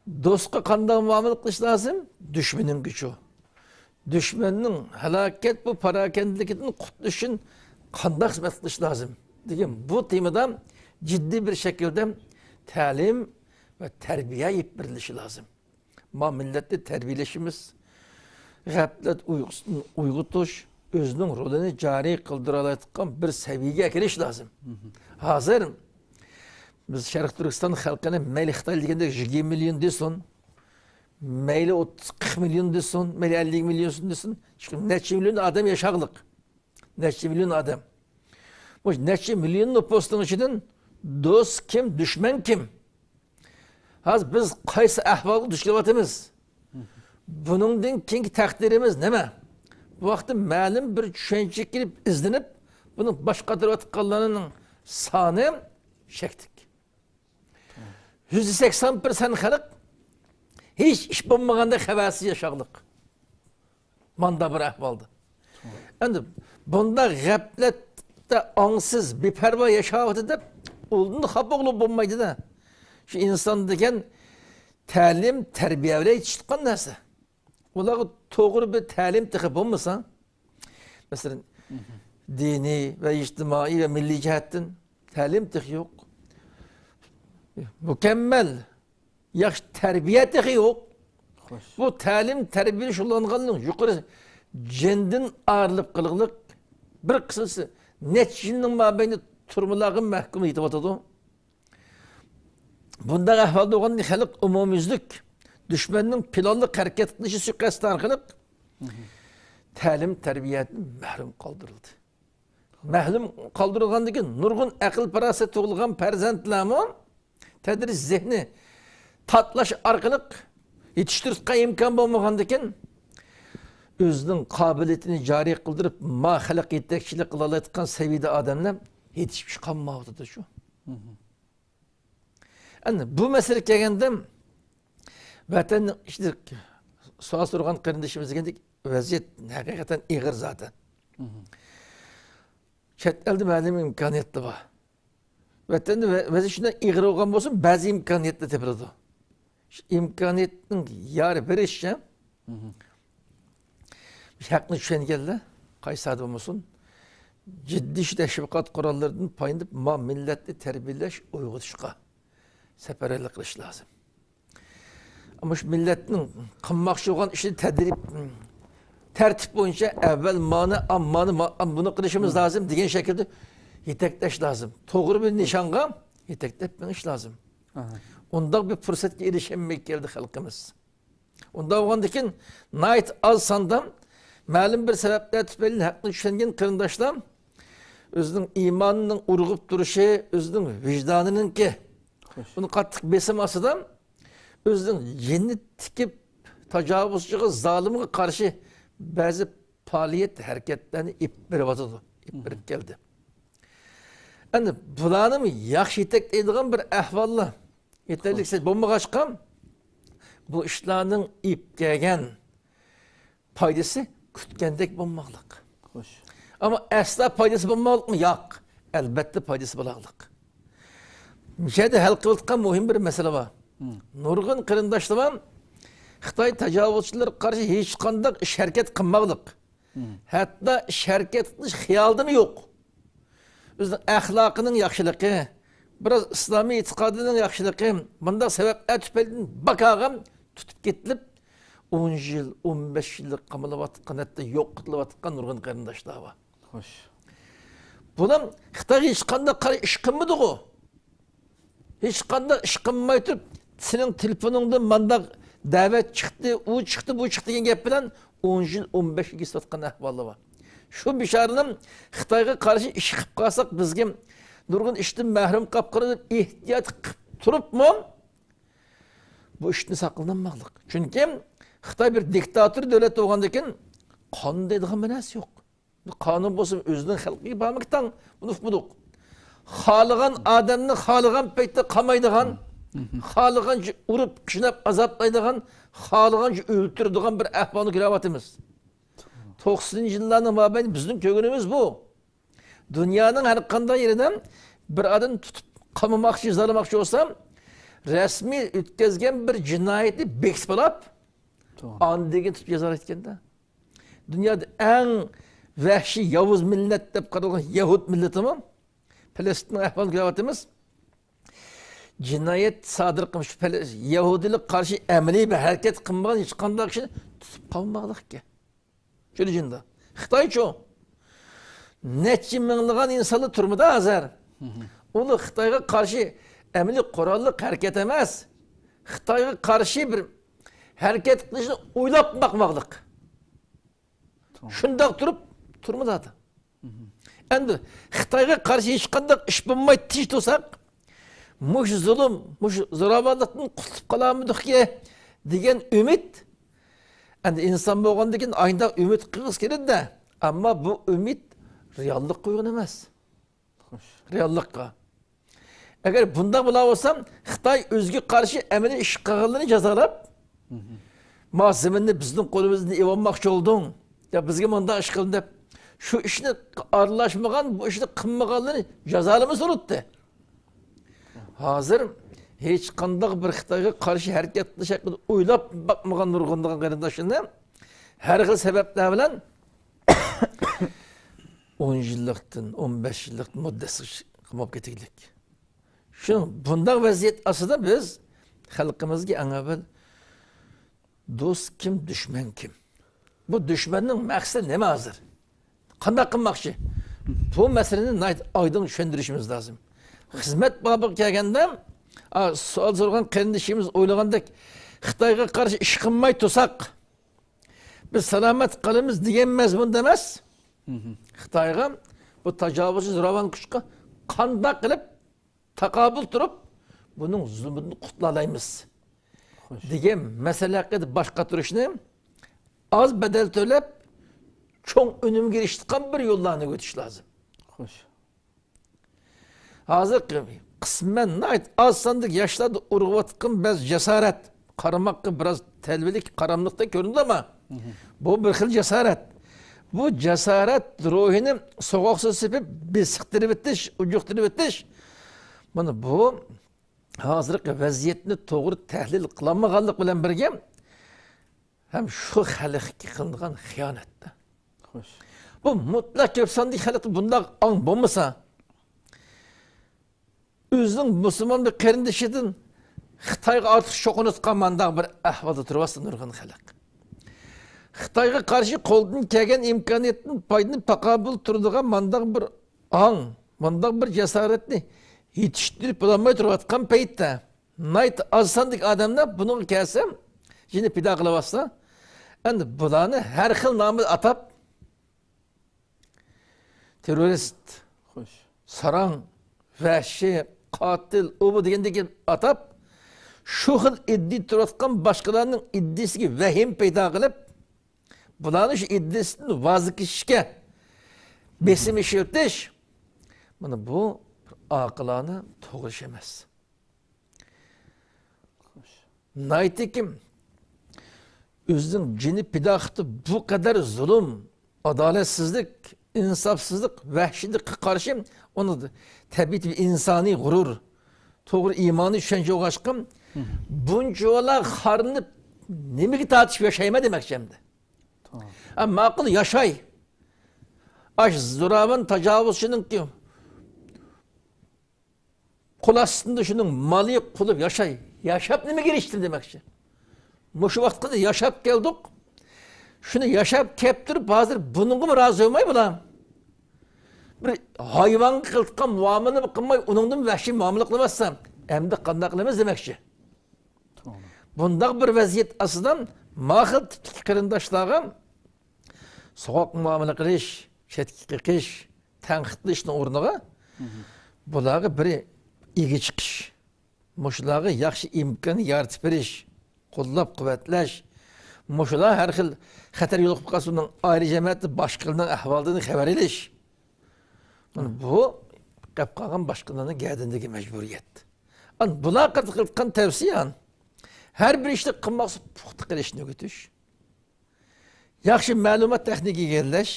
دوستقا قانداق مۇئامىلە قىلىش لازىم؟ دۈشمىنىڭگىچۇ؟ دۈشمەننىڭ ھالاكەت، بۇ پاراكەندىلىكىدىن قۇتۇلۇش ئۈچۈن قانداق خىزمەت قىلىش لازىم؟ دېگەن بۇ تېمىدا جىددىي بىر شەكىلدە تەلىم ۋە تەربىيە ئېلىپ بېرىلىشى لازىم. ما مىللەتنى تەربىيەلىشىمىز، غەپلەت ئۇيقۇسىدىن ئويغىتىش، ئۆزىنىڭ رولىنى جارى قىلدۇرالايدىغان بىر سەۋىيەگە ئەكېلىش لازىم. ھازىر بىز شەرقىي تۈركىستان خەلقىنى مەيلى خىتاي دېگەندەك يىگىرمە مىليون دېسۇن، مەيلى ئوتتۇز، قىرىق مىليون دېسۇن، مەيلى ئەللىك مىليون دېسۇن، نەچچە مىليون ئادەم ياشاغلىق. نەچچە مىليون ئادەم. بۇ نەچچە مىليون نوپۇسنىڭ ئىچىدىن دوست كىم، دۈشمەن كىم؟ ھازىر بىز قايسى ئەھۋالغا دۇچ كېلىۋاتىمىز؟ بۇنىڭدىن كېيىنكى تەقدىرىمىز نېمە؟ بۇ ھەقتە مەلۇم بىر چۈشەنچىگە كېلىپ ئىزدىنىپ، بۇنى باش قاتۇرۇۋاتقانلارنىڭ سانى چەكلىك. يۈزدە سەكسەن پىرسەنت خەلق ھېچ ئىش بولمىغاندەك خەۋەرسىز ياشاغلىق. ماندا بىر ئەھۋالدا. ئەمدى بۇنداق غەپلەتتە ئاڭسىز، بىپەرۋا ياشاۋاتىدۇ دەپ ئۇندىن خاپا بولۇپ بولمايدۇ-دە. شۇ ئىنسان دېگەن تەلىم، تەربىيە بىلەن يېتىشىۋاتقان نەرسە. ئۇلارغا توغرا بىر تەلىم تېخى بولمىسا، مەسىلەن، دىنىي ۋە ئىجتىمائىي ۋە مىللىي جەھەتتىن تەلىم تېخى يوق. مۇكەممەل ياخشى تەربىيە تېخى يوق. خوش. بۇ تەلىم تەربىيە شۇغۇللانغاننىڭ يۇقىرى جېندىن ئايرىلىپ قېلىغلىق، بىر قىسمىسى نەچچە يىلنىڭ مابەينىدە تۈرمىلەرگە مەھكۇم يېتىۋاتىدۇ. بۇنداق ئەھۋالدا بولغاندا خەلق ئومۇميۈزلۈك دۈشمەننىڭ پىلانلىق ھەرىكەت قىلىشى سۇيىقەستى ئارقىلىق تەلىم تەربىيەدىن مەھرۇم قالدۇرۇلدى. مەھرۇم قالدۇرۇلغاندىن كېيىن نۇرغۇن ئەقىل پاراسەت تۇغۇلغان پەرزەنتلەرمۇ تەدرىجىي زېھنى تاتىلاش ئارقىلىق يېتىشتۈرۈشكە ئىمكان بولمىغاندىكىن، ئۆزىنىڭ قابىلىيىتىنى جارى قىلدۇرۇپ، ما خەلق يېتەكچىلىك قىلالايدىغان سەۋىيىدە ئادەملەر يېتىشىپ چىقالمايۋاتىدۇ شۇ. ئەمدى بۇ مەسىلىگە كەلگەندە، ۋەتەننىڭ ئىچىدە سوئال سورىغان قېرىندىشىمىز دېگەندەك، ۋەزىيەت ھەقىقەتەن ئېغىر زادى. چەت ئەلدە مەلۇم ئىمكانىيەتلەر بار. ۋەتەندە ۋە-، ۋەزىيەت شۇنداق ئېغىر بولغان بولسا، بەزى ئىمكانىيەتلەر تېپىلىدۇ. شۇ ئىمكانىيەتنىڭ يار بېرىشىچە، ھەقنى چۈشەنگەنلەر، قايسى ساھەدە بولمىسۇن، جىددىي شۇ تەشۋىقات قوراللىرىدىن پايدىلىنىپ، ما مىللەتنى تەربىيەلەش، ئويغىتىشقا سەپەرۋەرلىك قىلىش لازىم. ئەمما شۇ مىللەتنىڭ قىلماقچى بولغان ئىشىنى تەدرىپ، تەرتىپ بويىچە ئەۋۋەل مانى، ئام-، مانى، ما-، ئام-، بۇنى قىلىشىمىز لازىم دېگەن شەكىلدە يېتەكلەش لازىم. توغرا بىر نىشانغا يېتەكلەپ مېڭىش لازىم. ئۇنداق بىر پۇرسەتكە ئېرىشەلمەي كەلدى خەلقىمىز. ئۇنداق بولغاندىكىن، ناھايىتى ئاز ساندا مەلۇم بىر سەۋەبلەر تۈپەيلىدىن ھەقنى چۈشەنگەن قېرىنداشلار ئۆزىنىڭ ئىمانىنىڭ ئۇرغۇپ تۇرۇشى، ئۆزىنىڭ ۋىجدانىنىڭكى، بۇنى قاتتىق بېسىم ئاستىدا ئۆزىنىڭ جېنىنى تىكىپ، تاجاۋۇزچىغا، زالىمغا قارشى بەزى پائالىيەت، ھەرىكەتلەرنى ئېلىپ بېرىۋاتىدۇ، ئېلىپ بېرىپ كەلدى. ئەمدى بۇلارنىمۇ ياخشى يېتەكلەيدىغان بىر ئەھۋاللار يېتەرلىكسىز بولمىغاچقا، بۇ ئىشلارنىڭ ئېلىپ كەلگەن پايدىسى كۈتكەندەك بولماقلىق. خوش. ئەمما ئەسلا پايدىسى بولماقلىقمۇ؟ ياق. ئەلبەتتە پايدىسى بولاقلىق. مۇشۇ يەردە ھەل قىلىۋاتقان مۇھىم بىر مەسىلە بار. نۇرغۇن قېرىنداشلار خىتاي تاجاۋۇزچىلىرىغا قارشى ھېچقانداق ئىش ھەرىكەت قىلماقلىق. ھەتتا ئىش ھەرىكەت قىلىش خىيالىدىمۇ يوق. ئۆزىنىڭ ئەخلاقىنىڭ ياخشىلىقى، بىراز ئىسلامىي ئېتىقادىنىڭ ياخشىلىقى، بۇنداق سەۋەبلەر تۈپەيلىدىن باكاغا تۇتۇپ كېتىلىپ، ئون يىل، ئون بەش يىللىق قامىلىۋاتقان، ھەتتا يوقىتىلىۋاتقان نۇرغۇن قېرىنداشلار بار. خوش. بۇلار خىتايغا ھېچقانداق قارا ئىش قىلمىدىغۇ. ھېچقانداق ئىش قىلماي تۇرۇپ، سېنىڭ تېلېفونۇڭدىن مانداق دەۋەت چىقتى، ئۇ چىقتى، بۇ چىقتى دېگەن گەپ بىلەن ئون يىل، ئون بەش يىل كېسىۋاتقان ئەھۋاللار بار. شۇ بىچارىنىڭ خىتايغا قارشى ئىش قىلىپ قالساق، بىزگە نۇرغۇن ئىشتىن مەھرۇم قاپ قالىدۇ دەپ ئېھتىيات قىلىپ تۇرۇپمۇ، بۇ ئىشتىن ساقلىنالماقلىق. چۈنكى خىتاي بىر دىكتاتور دۆلەت بولغاندىن كېيىن قانۇن دەيدىغان بىر نەرسە يوق. قانۇن بولسا ئۆزىنىڭ خەلقىگە بارمىكتاڭ، بۇنى ئۇقمىدۇق. خالىغان ئادەمنى خالىغان پەيتتە قامايدىغان، خالىغانچە ئۇرۇپ، قىيناپ، ئازابلايدىغان، خالىغانچە ئۆلتۈرىدىغان بىر ئەھۋالغا كىرىۋاتىمىز. توقسىنىنچى يىللارنىڭ مابەينى بىزنىڭ كۆرگىنىمىز بۇ. دۇنيانىڭ ھەر قانداق يېرىدە بىر ئادەمنى تۇتۇپ قامىماقچى، جازالىماقچى بولسا، رەسمىي ئۆتكەزگەن بىر جىنايىتى بېكىتىپ ئالاپ، توغرا. ئاندىن كېيىن تۇتۇپ جازالايدىكەن-دە. دۇنيادا ئەڭ ۋەھشىي ياۋۇز مىللەت دەپ قارالغان يەھۇد مىللىتىمۇ، پەلەستىننىڭ ئەھۋالىنى كۆرۈۋاتىمىز. جىنايەت سادىر قىلمىش، پەلەس-، يەھۇدىيلىققا قارشى ئەمەلىي بىر ھەرىكەت قىلمىغان ھېچقانداق كىشىنى تۇتۇپ قامىماقلىق ئىكەن. شۇنى جىندا. خىتايچۇ؟ نەچچە مىڭلىغان ئىنسانلار تۈرمىدە ھازىر. ئۇلار خىتايغا قارشى ئەمەلىي قوراللىق ھەرىكەت ئەمەس. خىتايغا قارشى بىر ھەرىكەت قىلىشنى ئويلاپ باقماقلىق. شۇنداق تۇرۇپ، تۈرمىدە. ئەمدى خىتايغا قارشى ھېچقانداق ئىش بولماي تىنچ تۇرساق، مۇشۇ زۇلۇم، مۇشۇ زوراۋانلىقتىن قۇتۇلۇپ قالامدۇقكى دېگەن ئۈمىد، ئەمدى ئىنسان بولغاندىن كېيىن ئاينداق ئۈمىد قىلغۇسى كېلىدۇ-دە، ئەمما بۇ ئۈمىد رېئاللىققا ئۇيغۇن ئەمەس. خوش. رېئاللىققا. ئەگەر بۇنداق بولا بولسا، خىتاي ئۆزىگە قارشى ئەمەلىي ئىش قىلغانلىرىنى جازالاپ، ما زېمىننى بىزنىڭ قولىمىزدىن ئېلىۋالماقچى بولدۇڭ، يا بىزگە مۇنداق ئىش قىلدىڭ دەپ، شۇ ئىشنى ئارىلاشمىغان، بۇ ئىشنى قىلمىغانلىرىنى جازالىمىسا بولاتتى. ھازىر ھېچقانداق بىر خىتايغا قارشى ھەرىكەت قىلىش ھەققىدە ئويلاپ باقمىغان نۇرغۇنلىغان قېرىنداشلىرىنى ھەر خىل سەۋەبلەر بىلەن ئون يىللىقتىن، ئون بەش يىللىق مۇددەتسىز قاماپ كېتىگلىك. شۇ، بۇنداق ۋەزىيەت ئاستىدا بىز خەلقىمىزگە ئەڭ ئەۋۋەل دوست كىم، دۈشمەن كىم؟ بۇ دۈشمەننىڭ مەقسىتى نېمە ھازىر؟ قانداق قىلماقچى؟ بۇ مەسىلىنى ناھايىتى ئايدىڭ چۈشەندۈرۈشىمىز لازىم. خىزمەت بابىغا كەلگەندە، ئا، سوئال سورىغان قېرىندىشىمىز ئويلىغاندەك، خىتايغا قارشى ئىش قىلماي تۇرساق، بىز سالامەت قالىمىز دېگەن مەزمۇندا ئەمەس. خىتايغا بۇ تاجاۋۇزچى زوراۋان كۈچكە قانداق قىلىپ تاقابىل تۇرۇپ، بۇنىڭ زۇلمىدىن قۇتۇلالايمىز خوش. دېگەن مەسىلە ھەققىدە باش قاتۇرۇشنى، ئاز بەدەل تۆلەپ، چوڭ ئۈنۈمگە ئېرىشىدىغان بىر يوللارنى ئۆگىتىش لازىم. خوش. ھازىر قىسمەن ناھايىتى ئاز ساندىكى ياشلاردا ئۇرغۇۋاتقان بەزى جاسارەت، قارىماققا بىراز تەلۋىلىك، قاراملىقتەك كۆرۈنىدۇ، ئەمما بۇ بىر خىل جاسارەت. بۇ جاسارەت روھىنى سوغۇقسىز سېپىپ، بېسىقتۇرۇۋېتىش، ئۇجۇقتۇرۇۋېتىش. مانا بۇ ھازىرقى ۋەزىيەتنى توغرا تەھلىل قىلالمىغانلىق بىلەن بىرگە، ھەم شۇ خەلققە قىلىنغان خىيانەت. خوش. بۇ مۇتلەق كۆپ ساندىكى خەلقتە بۇنداق ئاڭ بولمىسا، ئۆزىنىڭ مۇسۇلمان بىر قېرىندىشىدىن خىتايغا ئارتۇق چوقۇنۇۋاتقان مانداق بىر ئەھۋالدا تۇرۇۋاتسا نۇرغۇن خەلق. خىتايغا قارشى قولدىن كەلگەن ئىمكانىيەتتىن پايدىلىنىپ تاقابىل تۇرىدىغان مانداق بىر ئاڭ، مانداق بىر جاسارەتنى يېتىشتۈرۈپ بولالماي تۇرۇۋاتقان پەيتتە، ناھايىتى ئاز ساندىكى ئادەملەر بۇنىڭغا كەلسە، جېنى پىدا قىلىۋاتسا، ئەمدى بۇلارنى ھەر خىل نامدا ئاتاپ، تېررورىست، خوش. ساراڭ، ۋەھشىي، قاتىل، ئۇ بۇ دېگەندەك ئاتاپ، شۇ خىل ئىدىيە تۇرۇۋاتقان باشقىلارنىڭ ئىدىيىسىگە ۋەھىمە پەيدا قىلىپ، بۇلارنى شۇ ئىدىيىسىدىن ۋاز كېچىشكە بېسىم ئىشلىتىش، مانا بۇ بىر ئاقىلانە، توغرا ئىش ئەمەس. ناھايىتى كىم ئۆزىنىڭ جېنى پىدا قىلىپ بۇ قەدەر زۇلۇم، ئادالەتسىزلىك، ئىنساپسىزلىق، ۋەھشىيلىكقە قارشى ئۇنىڭ تەبىئىتى بىر ئىنسانىي غۇرۇر، توغرا ئىمانىي چۈشەنچە بولغاچقا، بۇنچىۋالا خارلىنىپ نېمىگە تارتىشىپ ياشايمەن دېمەكچى ئەمدى. ھە، ماقۇل، ياشاي. ئاش زوراۋان تاجاۋۇزچىنىڭكى قول ئاستىدا شۇنىڭ مالى قۇلۇپ ياشاي. ياشاپ نېمىگە ئېرىشتىم دېمەكچى. مۇشۇ ۋاقىتقىچە ياشاپ كەلدۇق. شۇنى ياشاپ كەپ تۇرۇپ، ھازىر بۇنىڭغىمۇ رازى بولماي بۇلار. بىر ھايۋانغا قىلىدىغان مۇئامىلىنى قىلماي، ئۇنىڭدىن ۋەھشىي مۇئامىلە قىلىۋاتسا، ئەمدى قانداق قىلىمىز دېمەكچى. توغرا. بۇنداق بىر ۋەزىيەت ئاستىدا ما خىل تىپتىكى قېرىنداشلارغا سوغۇق مۇئامىلە قىلىش، چەتكە قېقىش، تەنقىدلەشنىڭ ئورنىغا، بۇلارغا بىر ئىگە چىقىش، مۇشۇلارغا ياخشى ئىمكان يارىتىپ بېرىش، قوللاپ قۇۋۋەتلەش، مۇشۇلار ھەر خىل خەتەر يولۇقۇپ قالسا، ئۇنىڭ ئائىلە جەمەتى باشقىلارنىڭ ئەھۋالىدىن خەۋەر ئېلىش. مانا بۇ قېلىپ قالغان باشقىلارنىڭ گەدىنىدىكى مەجبۇرىيەت. ئان بۇلار قىلىدىغان تەۋسىيە، ھەر بىر ئىشنى قىلماقسىز پۇختا قىلىشنى ئۆگىتىش. ياخشى مەلۇمات تېخنىكىگە ئىگىلەش،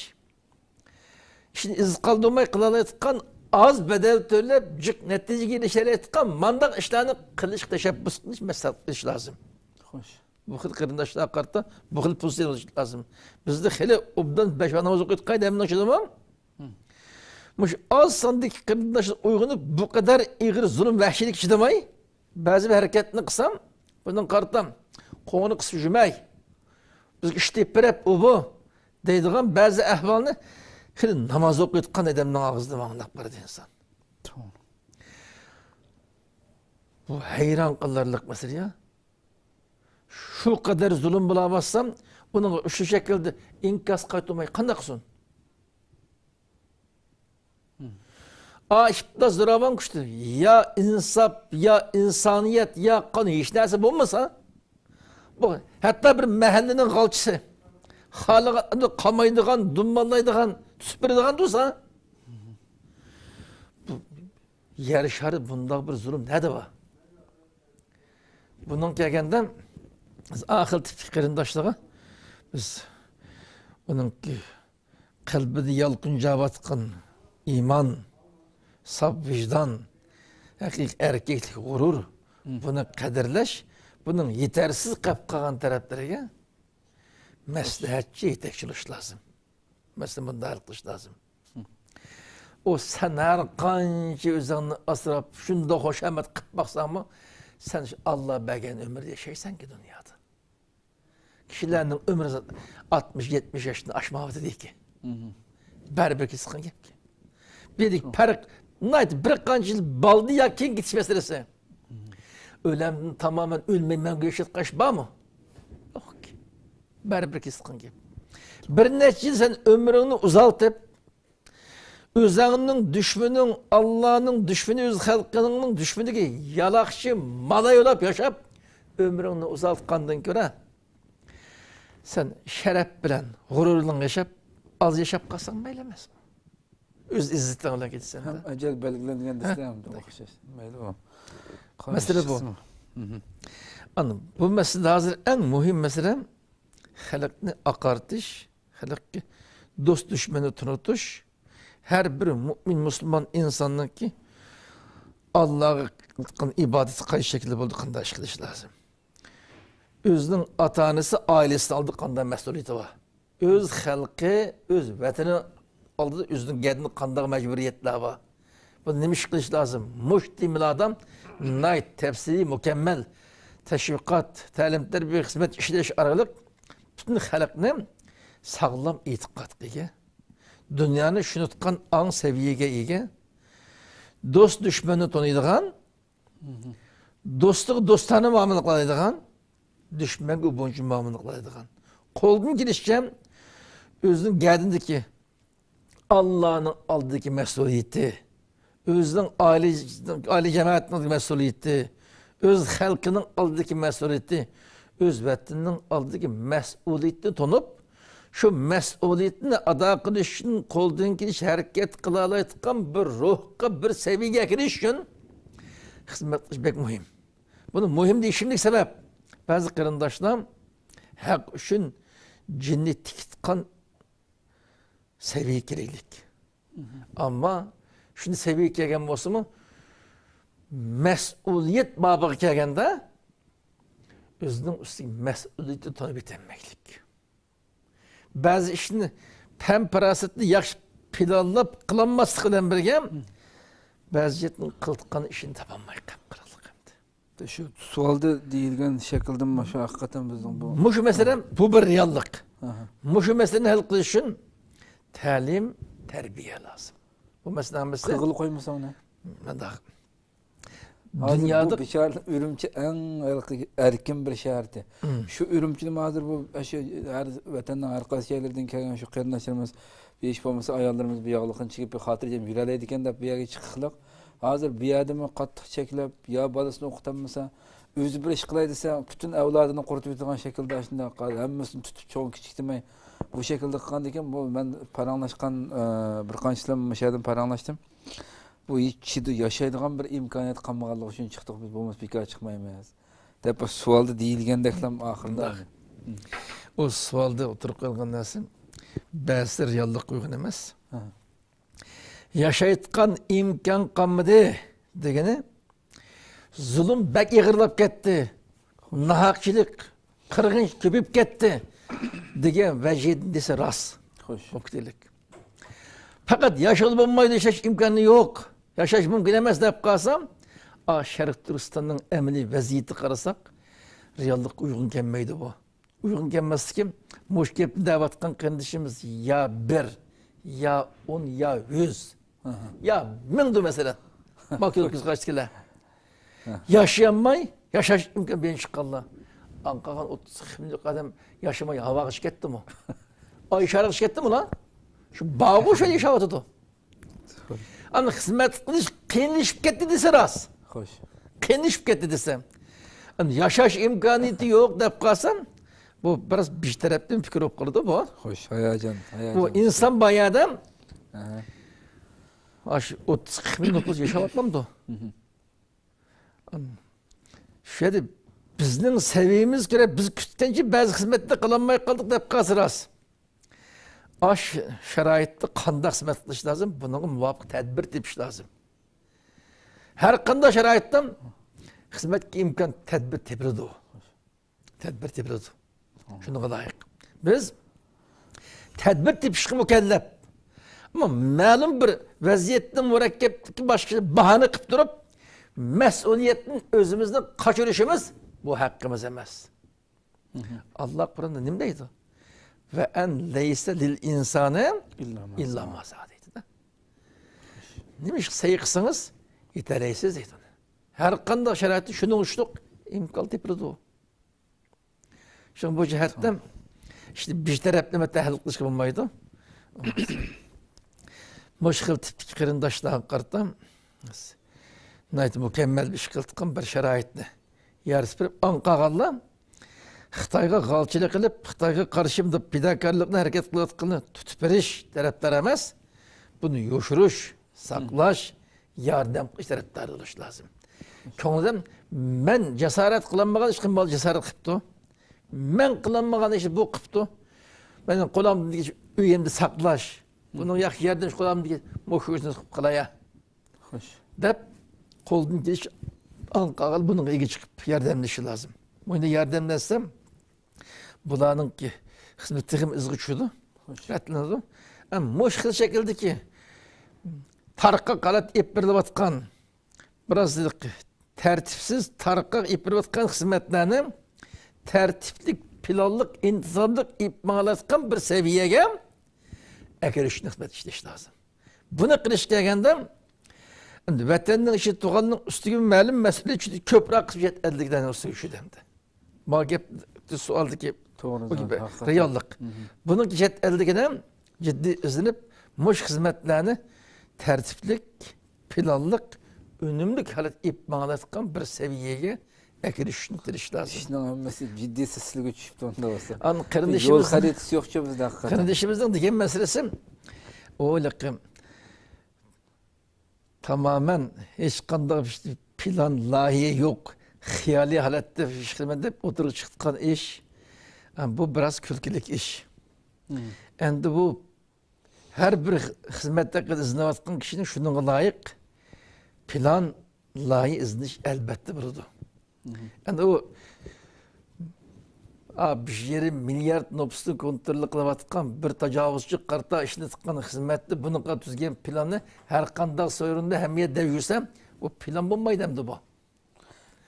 ئىشنى ئىز قالدۇرماي قىلالايدىغان، ئاز بەدەل تۆلەپ جىق نەتىجىگە ئېرىشەلەيدىغان مانداق ئىشلارنى قىلىشقا تەشەببۇس قىلىش، مەسلىھەت قىلىش لازىم. خوش. بۇ خىل قېرىنداشلارغا قارىتا بۇ خىل پوزىتسىيە ئېلىش لازىم. بىزدە خېلى ئوبدان بەش ۋاق ناماز ئوقۇيدىغان ئەمدىنىڭ ئىچىدىمۇ، مۇشۇ ئاز ساندىكى قېرىنداشلار ئويغىنىپ، بۇ قەدەر ئېغىر زۇلۇم، ۋەھشىيلىككە چىدىماي، بەزى بىر ھەرىكەتنى قىلسام، بۇنىڭ قارىتا قوڭىنى قىسىپ يۈرمەي، بىزگە ئىش تېپىپ بېرىپ، ئۇ بۇ دەيدىغان بەزى ئەھۋالنى خېلى ناماز ئوقۇيدىغان ئادەمنىڭ ئاغزىدىن ئاڭلاپ بارىدۇ ئىنسان. توغرا. بۇ ھەيران قالارلىق مەسىلە يا. شۇ قەدەر زۇلۇم بولۇۋاتسام، ئۇنىڭغا شۇ شەكىلدە ئىنكاس قايتۇرماي قانداق قىلسۇن؟ ئا، ئىپتىدا زوراۋان كۈچتە يا ئىنساپ، يا ئىنسانىيەت، يا قانۇن، ھېچ نەرسە بولمىسا، بۇ ھەتتا بىر مەھەللىنىڭ غالچىسى خالىغان قامايدىغان، دۇمبالايدىغان، تۇتۇپ بېرىدىغان تۇرسا، بۇ يەر شارى بۇنداق بىر زۇلۇم نەدە بار؟ بۇنىڭ كەلگەندە بىز ئا خىل تىپتىكى قېرىنداشلارغا بىز ئۇنىڭكى قەلبىدە يالقۇنجاۋاتقان ئىمان، ساپ ۋىجدان، ھەقىقىي ئەركەكلىك، غۇرۇر، بۇنى قەدىرلەش، بۇنىڭ يېتەرسىز قېلىپ قالغان تەرەپلىرىگە مەسلىھەتچى، يېتەكچى بولۇش لازىم. مەسىلىنى بۇنداق ھەل قىلىش لازىم. ئۇ سەن ھەر قانچە ئۆزۈڭنى ئاسراپ، شۇنداق خۇشامەت قىلىپ باقساڭمۇ، سەن شۇ ئاللا بەرگەن ئۆمۈردە ياشايسەنكى دۇنيادا. كىشىلەرنىڭ ئۆمرى ئاتمىش، يەتمىش ياشتىن ئاشمايۋاتىدىكى. بەرىبىر كېسىققان گەپكەن. بىردىكى پەرق ناھايىتى بىر قانچە يىل بالدى يا كېيىن كېتىش مەسىلىسى. ئۆلەمدىن تامامەن ئۆلمەي مەڭگۈ ياشايدىغان ئىش بارمۇ؟ يوق. بەرىبىر كېسىققان گەپ. بىر نەچچە يىل سەن ئۆمرۈڭنى ئۇزالتىپ، ئۆزۈڭنىڭ دۈشمىنىڭ، ئاللانىڭ دۈشمىنى، ئۆز خەلقىنىڭ دۈشمىنىگە يالاقچى مالاي بولاپ ياشاپ، ئۆمرۈڭنى ئۇزارتقاندىن كۆرە، سەن شەرەپ بىلەن، غۇرۇر بىلەن ياشاپ، ئاز ياشاپ قالساڭ مەيلى ئەمەس. ئۆز ئىززىتىڭ بىلەن كېتىسەن. ھەم ئەجەل بەلگىلەنگەن دېسە ھەم ئوخشاش. مەيلى بۇ. مەسىلە بۇ. ئانا، بۇ مەسىلىدە ھازىر ئەڭ مۇھىم مەسىلە خەلقنى ئاقارتىش، خەلققە دوست دۈشمەننى تونۇتۇش، ھەر بىر مۇئمىن مۇسۇلمان ئىنساننىڭكى ئاللاغا قىلغان ئىبادىتى قايسى شەكىلدە بولىدۇ، قانداق ئىش قىلىش لازىم. ئۆزىنىڭ ئاتا-ئانىسى، ئائىلىسى ئالدىدا قانداق مەسئۇلىيىتى بار؟ ئۆز خەلقى، ئۆز ۋەتىنى ئالدىدا ئۆزىنىڭ گەدىنىدە قانداق مەجبۇرىيەتلەر بار؟ بۇ نېمە ئىش قىلىش لازىم؟ مۇشۇ تېمىلاردا ناھايىتى تەپسىلىي، مۇكەممەل تەشۋىقات، تەلىم-تەربىيە خىزمەت ئىشلەش ئارقىلىق پۈتۈن خەلقنى ساغلام ئېتىقادقا ئىگە، دۇنيانى چۈشىنىۋاتقان ئاڭ سەۋىيەگە ئىگە، دوست-دۈشمەننى تونۇيدىغان، دوستىغا دوستانە مۇئامىلە قىلالايدىغان، دۈشمەنگە بۇنچە مۇئامىلە قىلالايدىغان. قولدىن كېلىشىچە ئۆزىنىڭ گەدىنىدىكى ئاللانىڭ ئالدىدىكى مەسئۇلىيىتى، ئۆزىنىڭ ئائىلە، ئائىلە جەمەتىنىڭ مەسئۇلىيىتى، ئۆز خەلقىنىڭ ئالدىدىكى مەسئۇلىيىتى، ئۆز ۋەتىنىنىڭ ئالدىدىكى مەسئۇلىيىتىنى تونۇپ، شۇ مەسئۇلىيىتىنى ئادا قىلىش ئۈچۈن قولدىن كېلىش ھەرىكەت قىلالايدىغان بىر روھقا، بىر سەۋىيەگە كىرىش ئۈچۈن خىزمەت قىلىش بەك مۇھىم. بۇنى مۇھىم دېيىشىمدىكى سەۋەب، بەزى قېرىنداشلار ھەق ئۈچۈن جېنىنى تىكىتقان سەۋىيەگە كېلەيلىك. ئەمما شۇنداق سەۋىيەگە كەلگەن بولسىمۇ، مەسئۇلىيەت بابىغا كەلگەندە، ئۆزىنىڭ ئۈستىگە مەسئۇلىيەتنى تونۇپ يېتەلمەكلىك. بەزى ئىشنى پەم پاراسەتنى ياخشى پىلانلاپ قىلالماسلىق بىلەن بىرگە، بەزى جەھەتتىن قىلىدىغان ئىشىنى تاپالماي قېلىپ قالىدۇ ئەمدى. شۇ سوئالدا دېيىلگەن شەكىلدىنمۇ شۇ ھەقىقەتەن بىزنىڭ بۇ مۇشۇ مەسىلە، بۇ بىر رېئاللىق. ئاھا. مۇشۇ مەسىلىنى ھەل قىلىش ئۈچۈن تەلىم، تەربىيە لازىم. بۇ مەسىلە ھەممىسى قىلغىلى قويمىسا ئۇنى. مۇنداق. ھازىر بۇ دۇنيادا بىچارە ئۈرۈمچى ئەڭ ھېلىقى ئەركىن بىر شەھەردە. مم. شۇ ئۈرۈمچىنىمۇ ھازىر بۇ، شۇ ھەر ۋەتەننىڭ ھەر قايسى جايلىرىدىن كەلگەن شۇ قېرىنداشلىرىمىز ھېچ بولمىسا ئاياللىرىمىز بۇ ياغلىقنى چېكىپ، بىر خاتىرجەم يۈرەلەيدىكەن دەپ بۇ يەرگە چىقىقلىق. ھازىر بۇ يەردىمۇ قاتتىق چەكلەپ، يا بالىسىنى ئوقۇتالمىسا، ئۆزى بىر ئىش قىلاي دېسە، پۈتۈن ئەۋلادىنى قۇرۇتۇۋېتىدىغان شەكىلدە ئاشۇنداق ھەممىسىنى تۇتۇپ، چوڭ كىچىك دېمەي، بۇ شەكىلدە قىلغاندىكىن، بۇ مەن پاراڭلاشقان، ئە، بىر قانچىسىلا مۇشۇ يەردىن پاراڭلاشتىم. بۇ ھېچ ياشايدىغان بىر ئىمكانىيەت قالمىغانلىقى ئۈچۈن چىقتۇق بىز، بولمىسا بىكار چىقمايمىز، دەپ بۇ سوئالدا دېيىلگەندەكلا ئاخىرىدا. مۇنداق. ئۇ سوئالدا ئوتتۇرىغا قويۇلغان نەرسە بەزىلىرى رېئاللىققا ئۇيغۇن ئەمەس. ھە. ياشايدىغان ئىمكان قالمىدى دېگىنى، زۇلۇم بەك ئېغىرلاپ كەتتى، ناھەقچىلىك، قىرغىنچىلىق كۆپىيىپ كەتتى دېگەن ۋەجىدىن دېسە راست. خوش. نۇقتىلىك. پەقەت ياشىغىلى بولمايدۇ، ياشاش ئىمكانى يوق، ياشاش مۇمكىن ئەمەس دەپ قالسا، ئا، شەرقىي تۈركىستاننىڭ ئەمەلىي ۋەزىيىتىگە قارىساق، رېئاللىققا ئۇيغۇن كەلمەيدۇ بۇ. ئۇيغۇن كەلمەسلىكى، مۇشۇ گەپنى دەۋاتقان قېرىندىشىمىز يا بىر، يا ئون، يا يۈز، ئاھا. يا مىڭدۇ مەسىلەن. ماكۇل كۆز قارشىدىكىلەر. ھە. ياشىيالماي، ياشاش ئىمكان بېرىش چىققانلار. ئاڭ قالغان ئوتتۇز قىرىق مىليون ئادەم ياشىماي ھاۋاغا چىقىپ كەتتىمۇ؟ ئاي شارىغا چىقىپ كەتتىمۇ ئۇلار؟ شۇ بارغۇ شۇ ياشاۋاتىدۇ. ئانا خىزمەت قىلىش قىيىنلىشىپ كەتتى دېسە راست. خوش. قىيىنلىشىپ كەتتى دېسە. ئەمدى ياشاش ئىمكانىيىتى يوق دەپ قالسام، بۇ بىراز بىر تەرەپتىن پىكىر بولۇپ قالىدۇ بۇ. خوش، ھاياجان، ھاياجان. بۇ ئىنسان بار يەردە، ئەھە. ئاشۇ ئوتتۇز قىرىق مىڭ نوپۇس ياشاۋاتمامدۇ؟ مھم. شۇ يەردە بىزنىڭ سەۋىيەمىزگە كۆرە بىز كۈتكەنچە بەزى خىزمەتنى قىلالماي قالدۇق دەپ قالسا راست. ئاش شارائىتتا قانداق خىزمەت قىلىش لازىم؟ بۇنىڭغا مۇۋاپىق تەدبىر تېپىش لازىم. ھەر قانداق شارائىتتا خىزمەتكە ئىمكان تەدبىر تېپىلىدۇ. تەدبىر تېپىلىدۇ. شۇنىڭغا لايىق. بىز تەدبىر تېپىشقا مۇكەللەپ. ئەمما مەلۇم بىر ۋەزىيەتنىڭ مۇرەككەپلىكى باشقا باھانە قىلىپ تۇرۇپ، مەسئۇلىيەتتىن ئۆزىمىزنى قاچۇرۇشىمىز بۇ ھەققىمىز ئەمەس. مھم. ئاللا قۇرئاندا نېمە دەيدۇ؟ «ۋە ئەن لەيسە لىل ئىنسانى ئىللا ما سەئە» دەيدۇ. نېمە ئىش سەي قىلسىڭىز يېتەلەيسىز دەيدۇ. ھەر قانداق شارائىتتا شۇنىڭ ئۈچلۈك ئىمكان تېپىلىدۇ. شۇڭا بۇ جەھەتتە ئىشنى بىر تەرەپلىمە ھەل قىلىشقا بولمايدۇ. مۇشۇ خىل تىپتىكى قېرىنداشلارغا قارىتا ناھايىتى مۇكەممەل بىر ئىش قىلىۋاتقان بىر شارائىتنى يارىتىپ بېرىپ، ئاڭ قالغانلار خىتايغا غالچىلىق قىلىپ، خىتايغا قارشى پىداكارلىقنى ھەرىكەت قىلىۋاتقىنىنى تۇتۇپ بېرىش تەرەپدار ئەمەس، بۇنى يوشۇرۇش، ساقلاش، ياردەم قىلىش تەرەپدارى بولۇش لازىم. كۆڭلىدىن مەن جاسارەت قىلالمىغان ئىشقا مال جاسارەت قىپتۇ. مەن قىلالمىغان ئىشنى بۇ قىپتۇ. مېنىڭ قولۇمدىكى ئۆيۈمنى ساقلاش، بۇنىڭ ياخشى ياردەم قولۇمدىكى مۇشۇ ئىشنى قىلىپ قىلايا. خوش. دەپ قولدىن كېلىش ئاڭ قالغان بۇنىڭغا ئىگە چىقىپ ياردەملىشىشى لازىم. بۇنى ياردەملەشسەم، بۇلارنىڭكى خىزمىتى تېخىمۇ ئىزغا چۈشىدۇ، خوش. رەتلىنىدۇ. ئەمما مۇشۇ خىل شەكىلدىكى تارقاق ھالەت ئېلىپ بېرىلىۋاتقان، بىراز تەرتىپسىز، تارقاق ئېلىپ بېرىلىۋاتقان خىزمەتلەرنى تەرتىپلىك، پىلانلىق، ئىنتىزاملىق ئېلىپ ماڭىۋاتقان بىر سەۋىيەگە ئەكىرىشنى خىزمەت ئىشلەش لازىم. بۇنى قىلىش كەلگەندە، ئەمدى ۋەتەننىڭ ئىچى، تۇغاننىڭ ئۈستىگە مەلۇم مەسئۇلىيەت چۈشىدۇ، كۆپرەك قىلىپ يەتەلدىكىدە ئەنە ئۇ سۆيۈشىدۇ ئەمدى. ما گەپ سوئالدىكى توغرا، بۇ گەپ ھەقىقەتەن. رېئاللىق. مھم. بۇنىڭ يەتەلدىكىدە جىددىي ئىزدىنىپ، مۇشۇ خىزمەتلەرنى تەرتىپلىك، پىلانلىق، ئۈنۈملۈك ھالەت ئېلىپ ماڭىدىغان بىر سەۋىيەگە ئەكىرىشىشنى تىرىشىش لازىم. ئىشنىڭ ھەممىسى جىددىي سىلسىلىگە چۈشۈپتۇ ئۇندا بولسا. ئان قېرىندىشىمىز، يول خەرىتىسى يوقچۇ بىزدە ھەقىقەتەن. قېرىندىشىمىزنىڭ دېگەن مەسىلىسى، ئۇ ھېلىقى تامامەن ھېچقانداق پىلان، لايىھە يوق، خىيالىي ھالەتتە ئىش قىلىمەن دەپ ئوتتۇرىغا چىققان ئىش. ئە، بۇ بىراز كۈلكىلىك ئىش. مم. ئەمدى بۇ ھەر بىر خىزمەت ھەققىدە ئىزدىنىۋاتقان كىشىنىڭ شۇنىڭغا لايىق پىلان، لايىھە ئىزدىنىش ئەلۋەتتە بولىدۇ. مم. ئەمدى ئۇ، ئا، بىر يېرىم مىليارد نوپۇسنى كونترول قىلىۋاتقان بىر تاجاۋۇزچى قارتا ئىشلىتىۋاتقان خىزمەتنى، بۇنىڭغا تۈزگەن پىلاننى ھەر قانداق سورۇندا ھەممە يەردە دەۋرىسەم، ئۇ پىلان بولمايدۇ ئەمدى بۇ.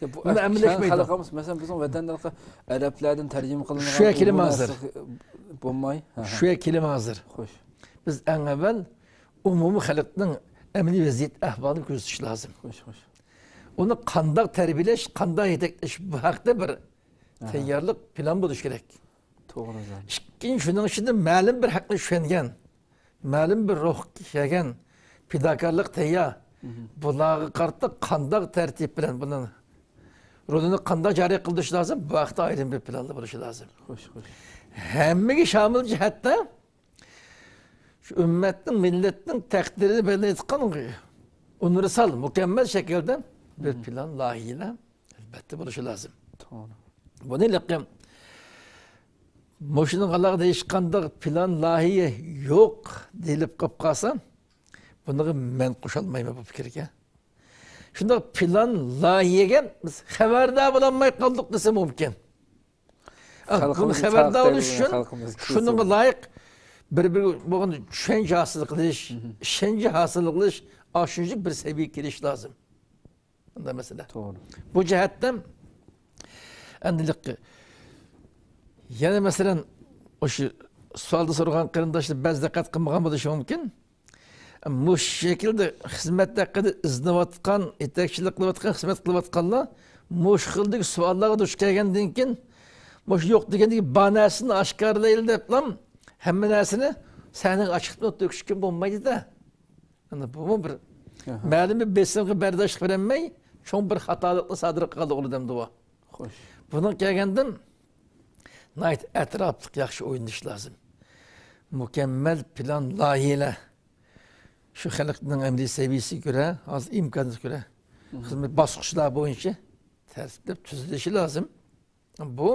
يا، بۇ بۇنى ئەمەلىيلەشمەيدۇ. خەلقىمىز، مەسىلەن، بىزنىڭ ۋەتەندە ئەرەبلەردىن تەرجىمە قىلىنغان شۇ يەرگە كېلىمەن بۇ ھازىر. نەرسە بولماي. ھە، ھە. شۇ يەرگە كېلىمەن ھازىر. خوش. بىز ئەڭ ئەۋۋەل ئومۇمىي خەلقنىڭ ئەمەلىي ۋەزىيەت ئەھۋالىنى كۆزىتىش لازىم. خوش، خوش. ئۇنى قانداق تەربىيەلەش، قانداق يېتەكلەش، بۇ ھەقتە بىر ئاھا. تەييارلىق پىلان بولۇشى كېرەك. توغرا، زادى. ئىككىنچى، شۇنىڭ ئىچىدە مەلۇم بىر ھەقنى چۈشەنگەن، مەلۇم بىر روھقا كەلگەن، پىداكارلىق تەييار. مم. بۇلارغا قارىتا قانداق تەرتىپ بىلەن بۇنىڭ رولىنى قانداق جارى قىلدۇرۇش لازىم؟ بۇ ھەقتە ئايرىم بىر پىلانلار بولۇشى لازىم. خوش، خوش. ھەممىگە شامىل جەھەتتە شۇ ئۈممەتنىڭ، مىللەتنىڭ تەقدىرىنى بەلگىلەيدىغان ئۇنىۋېرسال، مۇكەممەل شەكىلدە بىر مم. پىلان، لايىھەلەر ئەلۋەتتە بولۇشى لازىم. توغرا. بۇنى لېكىن مۇشۇنىڭغا ھېچقانداق پىلان، لايىھە يوق دېيىلىپ قېلىپ قالسا، بۇنىڭغا مەن قوشۇلمايمەن بۇ پىكىرگە. شۇنداق پىلان، لايىھەگە بىز خەۋەردار بولالماي قالدۇق دېسە مۇمكىن. ئا، بۇنى خەۋەردار بولۇش ئۈچۈن شۇنىڭغا لايىق بىر-بىرىگە بولغان چۈشەنچە ھاسىل قىلىش، مم. ئىشەنچ ھاسىل قىلىش، ئاشۇنچە بىر سەۋىيەگە كېلىش لازىم. مۇنداق مەسىلە. توغرا. بۇ جەھەتتىن ئەمدى يەنە مەسىلەن، ئاشۇ سوئالدا سورىغان قېرىنداشلار بەزى دىققەت قىلمىغان بولۇشى مۇمكىن. مۇشۇ شەكىلدە خىزمەت ھەققىدە ئىزدىنىۋاتقان، يېتەكچىلىك قىلىۋاتقان، خىزمەت قىلىۋاتقانلار مۇشۇ خىلدىكى سوئاللارغا دۇچ كەلگەندىن كېيىن، مۇشۇ يوق دېگەندىكى بار نەرسىنى ئاشكارىلايلى دەپلا ھەممە نەرسىنى سەھنىگە ئاچىقىپ تۆكۈشكە بولمايدۇ-دە. ئەنە بۇمۇ بىر ئاھا. مەلۇم بىر بېسىمغا بەرداشلىق بېرەلمەي، چوڭ بىر خاتالىقنى سادىر قىلغانلىقى ئۇلىدەمدۇ بۇ. خوش. بۇنىڭ كەلگەندىن ناھايىتى ئەتراپلىق ياخشى ئويلىنىش لازىم. مۇكەممەل پىلان، لايىھەلەر شۇ خەلقنىڭ ئەمەلىي سەۋىيەسىگە كۆرە، ھازىر ئىمكانىيىتىگە كۆرە، مم. خىزمەت باسقۇچلار بويىچە تەرتىپلەپ تۈزۈلۈشى لازىم. بۇ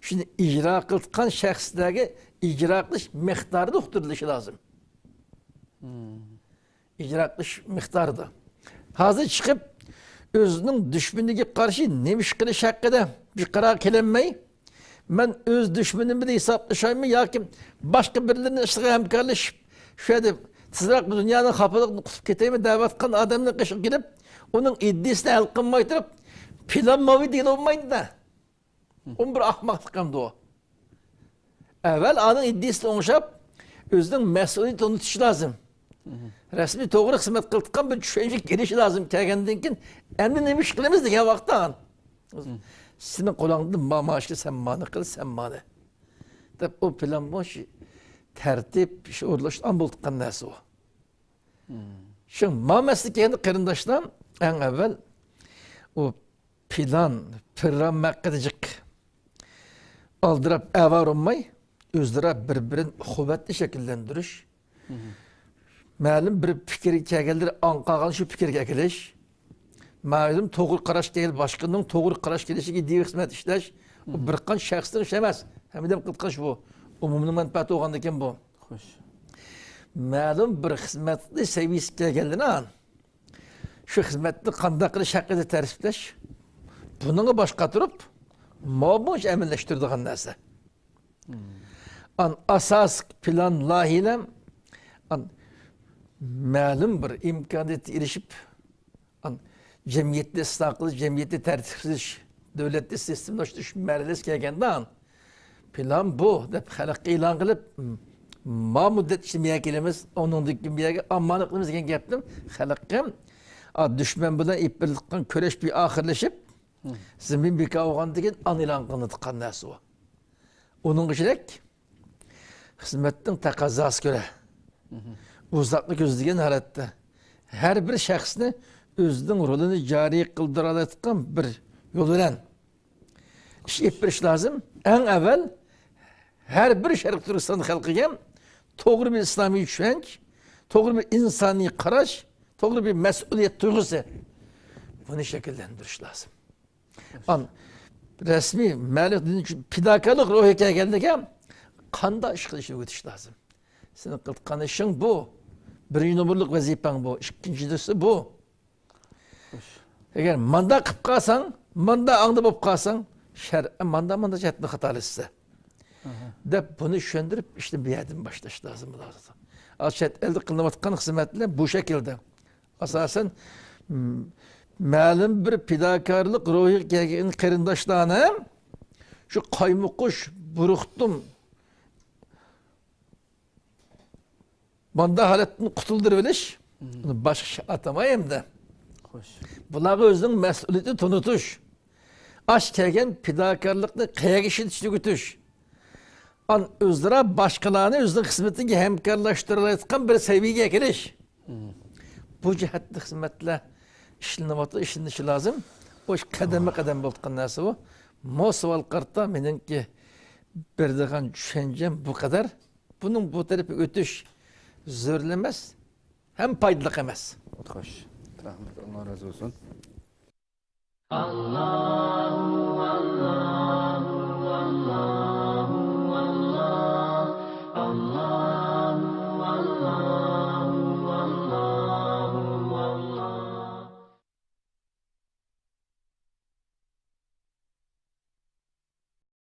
شۇنى ئىجرا قىلىدىغان شەخسلەرگە ئىجرا قىلىش مىقدارىدا ئۇقتۇرۇلۇشى لازىم. مم. ئىجرا قىلىش مىقدارىدا. ھازىر چىقىپ، ئۆزىنىڭ دۈشمىنىگە قارشى نېمە ئىش قىلىش ھەققىدە بىر قارارغا كېلەلمەي، مەن ئۆز دۈشمىنىم بىلەن ھېسابلىشايمۇ ياكى باشقا بىرلىرىنىڭ ئىشىغا ھەمكارلىشىپ، شۇ يەردە تېزرەك بۇ دۇنيانىڭ خاپىلىقىنى قۇتۇلۇپ كېتەيمۇ دەۋاتقان ئادەمنىڭ قېشىغا كېلىپ، ئۇنىڭ ئىدىيىسىنى ھەل قىلماي تۇرۇپ، پىلان ماۋۇ دېگىلى بولمايدۇ-دە. ئۇ بىر ئەخمەقلىق ئەمدى ئۇ. ئەۋۋەل ئانىڭ ئىدىيىسىنى ئوڭشاپ، ئۆزىنىڭ مەسئۇلىيىتىنى ئۇنتۇشى لازىم. مم. رەسمىي توغرا خىزمەت قىلىدىغان بىر چۈشەنچىگە كېلىشى لازىم. كەلگەندىن كېيىن، ئەمدى نېمە ئىش قىلىمىز دېگەن ۋاقىتتا، مم. سېنىڭ قولۇڭدىن ما-، مانا ئىشنى سەن مانا قىل، سەن مانا دەپ، ئۇ پىلان بۇ شۇ تەرتىپ، شۇ ئورۇنلاشقان بولۇپ تۇرغان نەرسە ئۇ. مم. شۇ ما مەسىلىگە كەلگەندە قېرىنداشلار، ئەڭ ئەۋۋەل ئۇ پىلان، پىرام ھەققىدە جىق ئالدىراپ ئاۋارە بولماي، ئۆزئارا بىر-بىرىنى قۇۋۋەتنى شەكىللەندۈرۈش، مم. مەلۇم بىر پىكىرگە كەلگەنلىرى ئاڭ قالغان شۇ پىكىرگە ئەكېلىش، مەلۇم توغرا قاراش كەلگەن باشقىنىڭ توغرا قاراش كېلىشىگە ئىدىيە خىزمەت ئىشلەش، بۇ مم. بىر قانچە شەخسنىڭ ئىشى ئەمەس، ھەممىدەم قىلىدىغان ئىش بۇ. ئومۇمنىڭ مەنپەئەتى بولغاندىكىن بۇ. خوش. مەلۇم بىر خىزمەتنى سەۋىيەسىگە كەلگەنلىرى شۇ خىزمەتنى قانداق قىلىش ھەققىدە تەرتىپلەش، بۇنىڭغا باش قاتۇرۇپ، ماۋۇ ئەمەلىيلەشتۈرىدىغان نەرسە. مم. ئان ئاساسىي پىلان، لايىھەلەر، ئان مەلۇم بىر ئىمكانىيەتكە ئېرىشىپ، ئان جەمئىيەتنى ئىسلاھ قىلىش، جەمئىيەتنى تەرتىپكە سېلىش، دۆلەتنى سىستېمىلاشتۇرۇش مەرھەلىسىگە كەلگەندە، پىلان بۇ دەپ خەلققە ئېلان قىلىپ، ما مۇددەت ئىچىدە بۇ يەرگە كېلىمىز، ئۇنىڭدىن كېيىن بۇ يەرگە ئامانەت قىلىمىز دېگەن گەپنى خەلققە، ئا، دۈشمەن بىلەن ئېلىپ بېرىلىدىغان كۈرەش بىر ئاخىرلىشىپ، مم. زېمىن بىكار بولغاندىن كېيىن ئاندىن ئېلان قىلىنىدىغان نەرسە ئۇ. ئۇنىڭغا كېرەك خىزمەتنىڭ تەقەززاسىغا كۆرە، مم. ئۇزاقنى كۆزلىگەن ھالەتتە ھەر بىر شەخسنى ئۆزىنىڭ رولىنى جارى قىلدۇرالايدىغان بىر يول بىلەن ئىش ئېلىپ بېرىش لازىم. ئەڭ ئەۋۋەل ھەر بىر شەرقىي تۈركىستان خەلقىگە توغرا بىر ئىسلامىي چۈشەنچە، توغرا بىر ئىنسانىي قاراش، توغرا بىر مەسئۇلىيەت تۇيغۇسى، بۇنى شەكىللەندۈرۈش لازىم. ئان رەسمىي مەلۇم دىن ئۈچۈن پىداكارلىق روھى كەلگەندىكىن قانداق ئىش قىلىشنى ئۆگىتىش لازىم. سېنىڭ قىلىدىغان ئىشىڭ بۇ. بىرىنچى نومۇرلۇق ۋەزىپەڭ بۇ. ئىككىنچىسى بۇ. خوش. ئەگەر ماندا قىلىپ قالساڭ، ماندا ئاڭدا بولۇپ قالساڭ، شەرئەن ماندا، ماندا جەھەتتىن خاتالىشىسەن، دەپ بۇنى چۈشەندۈرۈپ، ئىشنى بۇ يەردىن باشلاش لازىم بولىدۇ. ھازىر چەت ئەلدە قىلىنىۋاتقان خىزمەتلەر بۇ شەكىلدە. ئاساسەن، م-، مەلۇم بىر پىداكارلىق روھىغا كەلگەن قېرىنداشلارنى شۇ قايمۇقۇش، بۇرۇقتۇم، ماندا ھالەتتىن قۇتۇلدۇرۇۋېلىش، ئۇنى باشقا ئىش ئاتىماي ئەمدى. خوش. بۇلارغا ئۆزىنىڭ مەسئۇلىيىتىنى تونۇتۇش، ئاش كەلگەن پىداكارلىقنى قەيەرگە ئىشلىتىشنى ئۆگىتىش، ئان ئۆزئارا باشقىلارنى ئۆزىنىڭ خىزمىتىگە ھەمكارلاشتۇرالايدىغان بىر سەۋىيەگە كېلىش. بۇ جەھەتتە خىزمەتلەر ئىشلىنىۋاتىدۇ، ئىشلىنىشى لازىم. بۇ ئىش قەدەممۇ قەدەم بولۇۋاتقان نەرسە بۇ. مو سوئال قارىتا مېنىڭكى بېرىدىغان چۈشەنچەم بۇ قەدەر. بۇنىڭ بۇ تەرىپىگە ئۆتۈش زۆرۈر ئەمەس، ھەم پايدىلىق ئەمەس. خوش. رەھمەت، ئاللا رازى بولسۇن.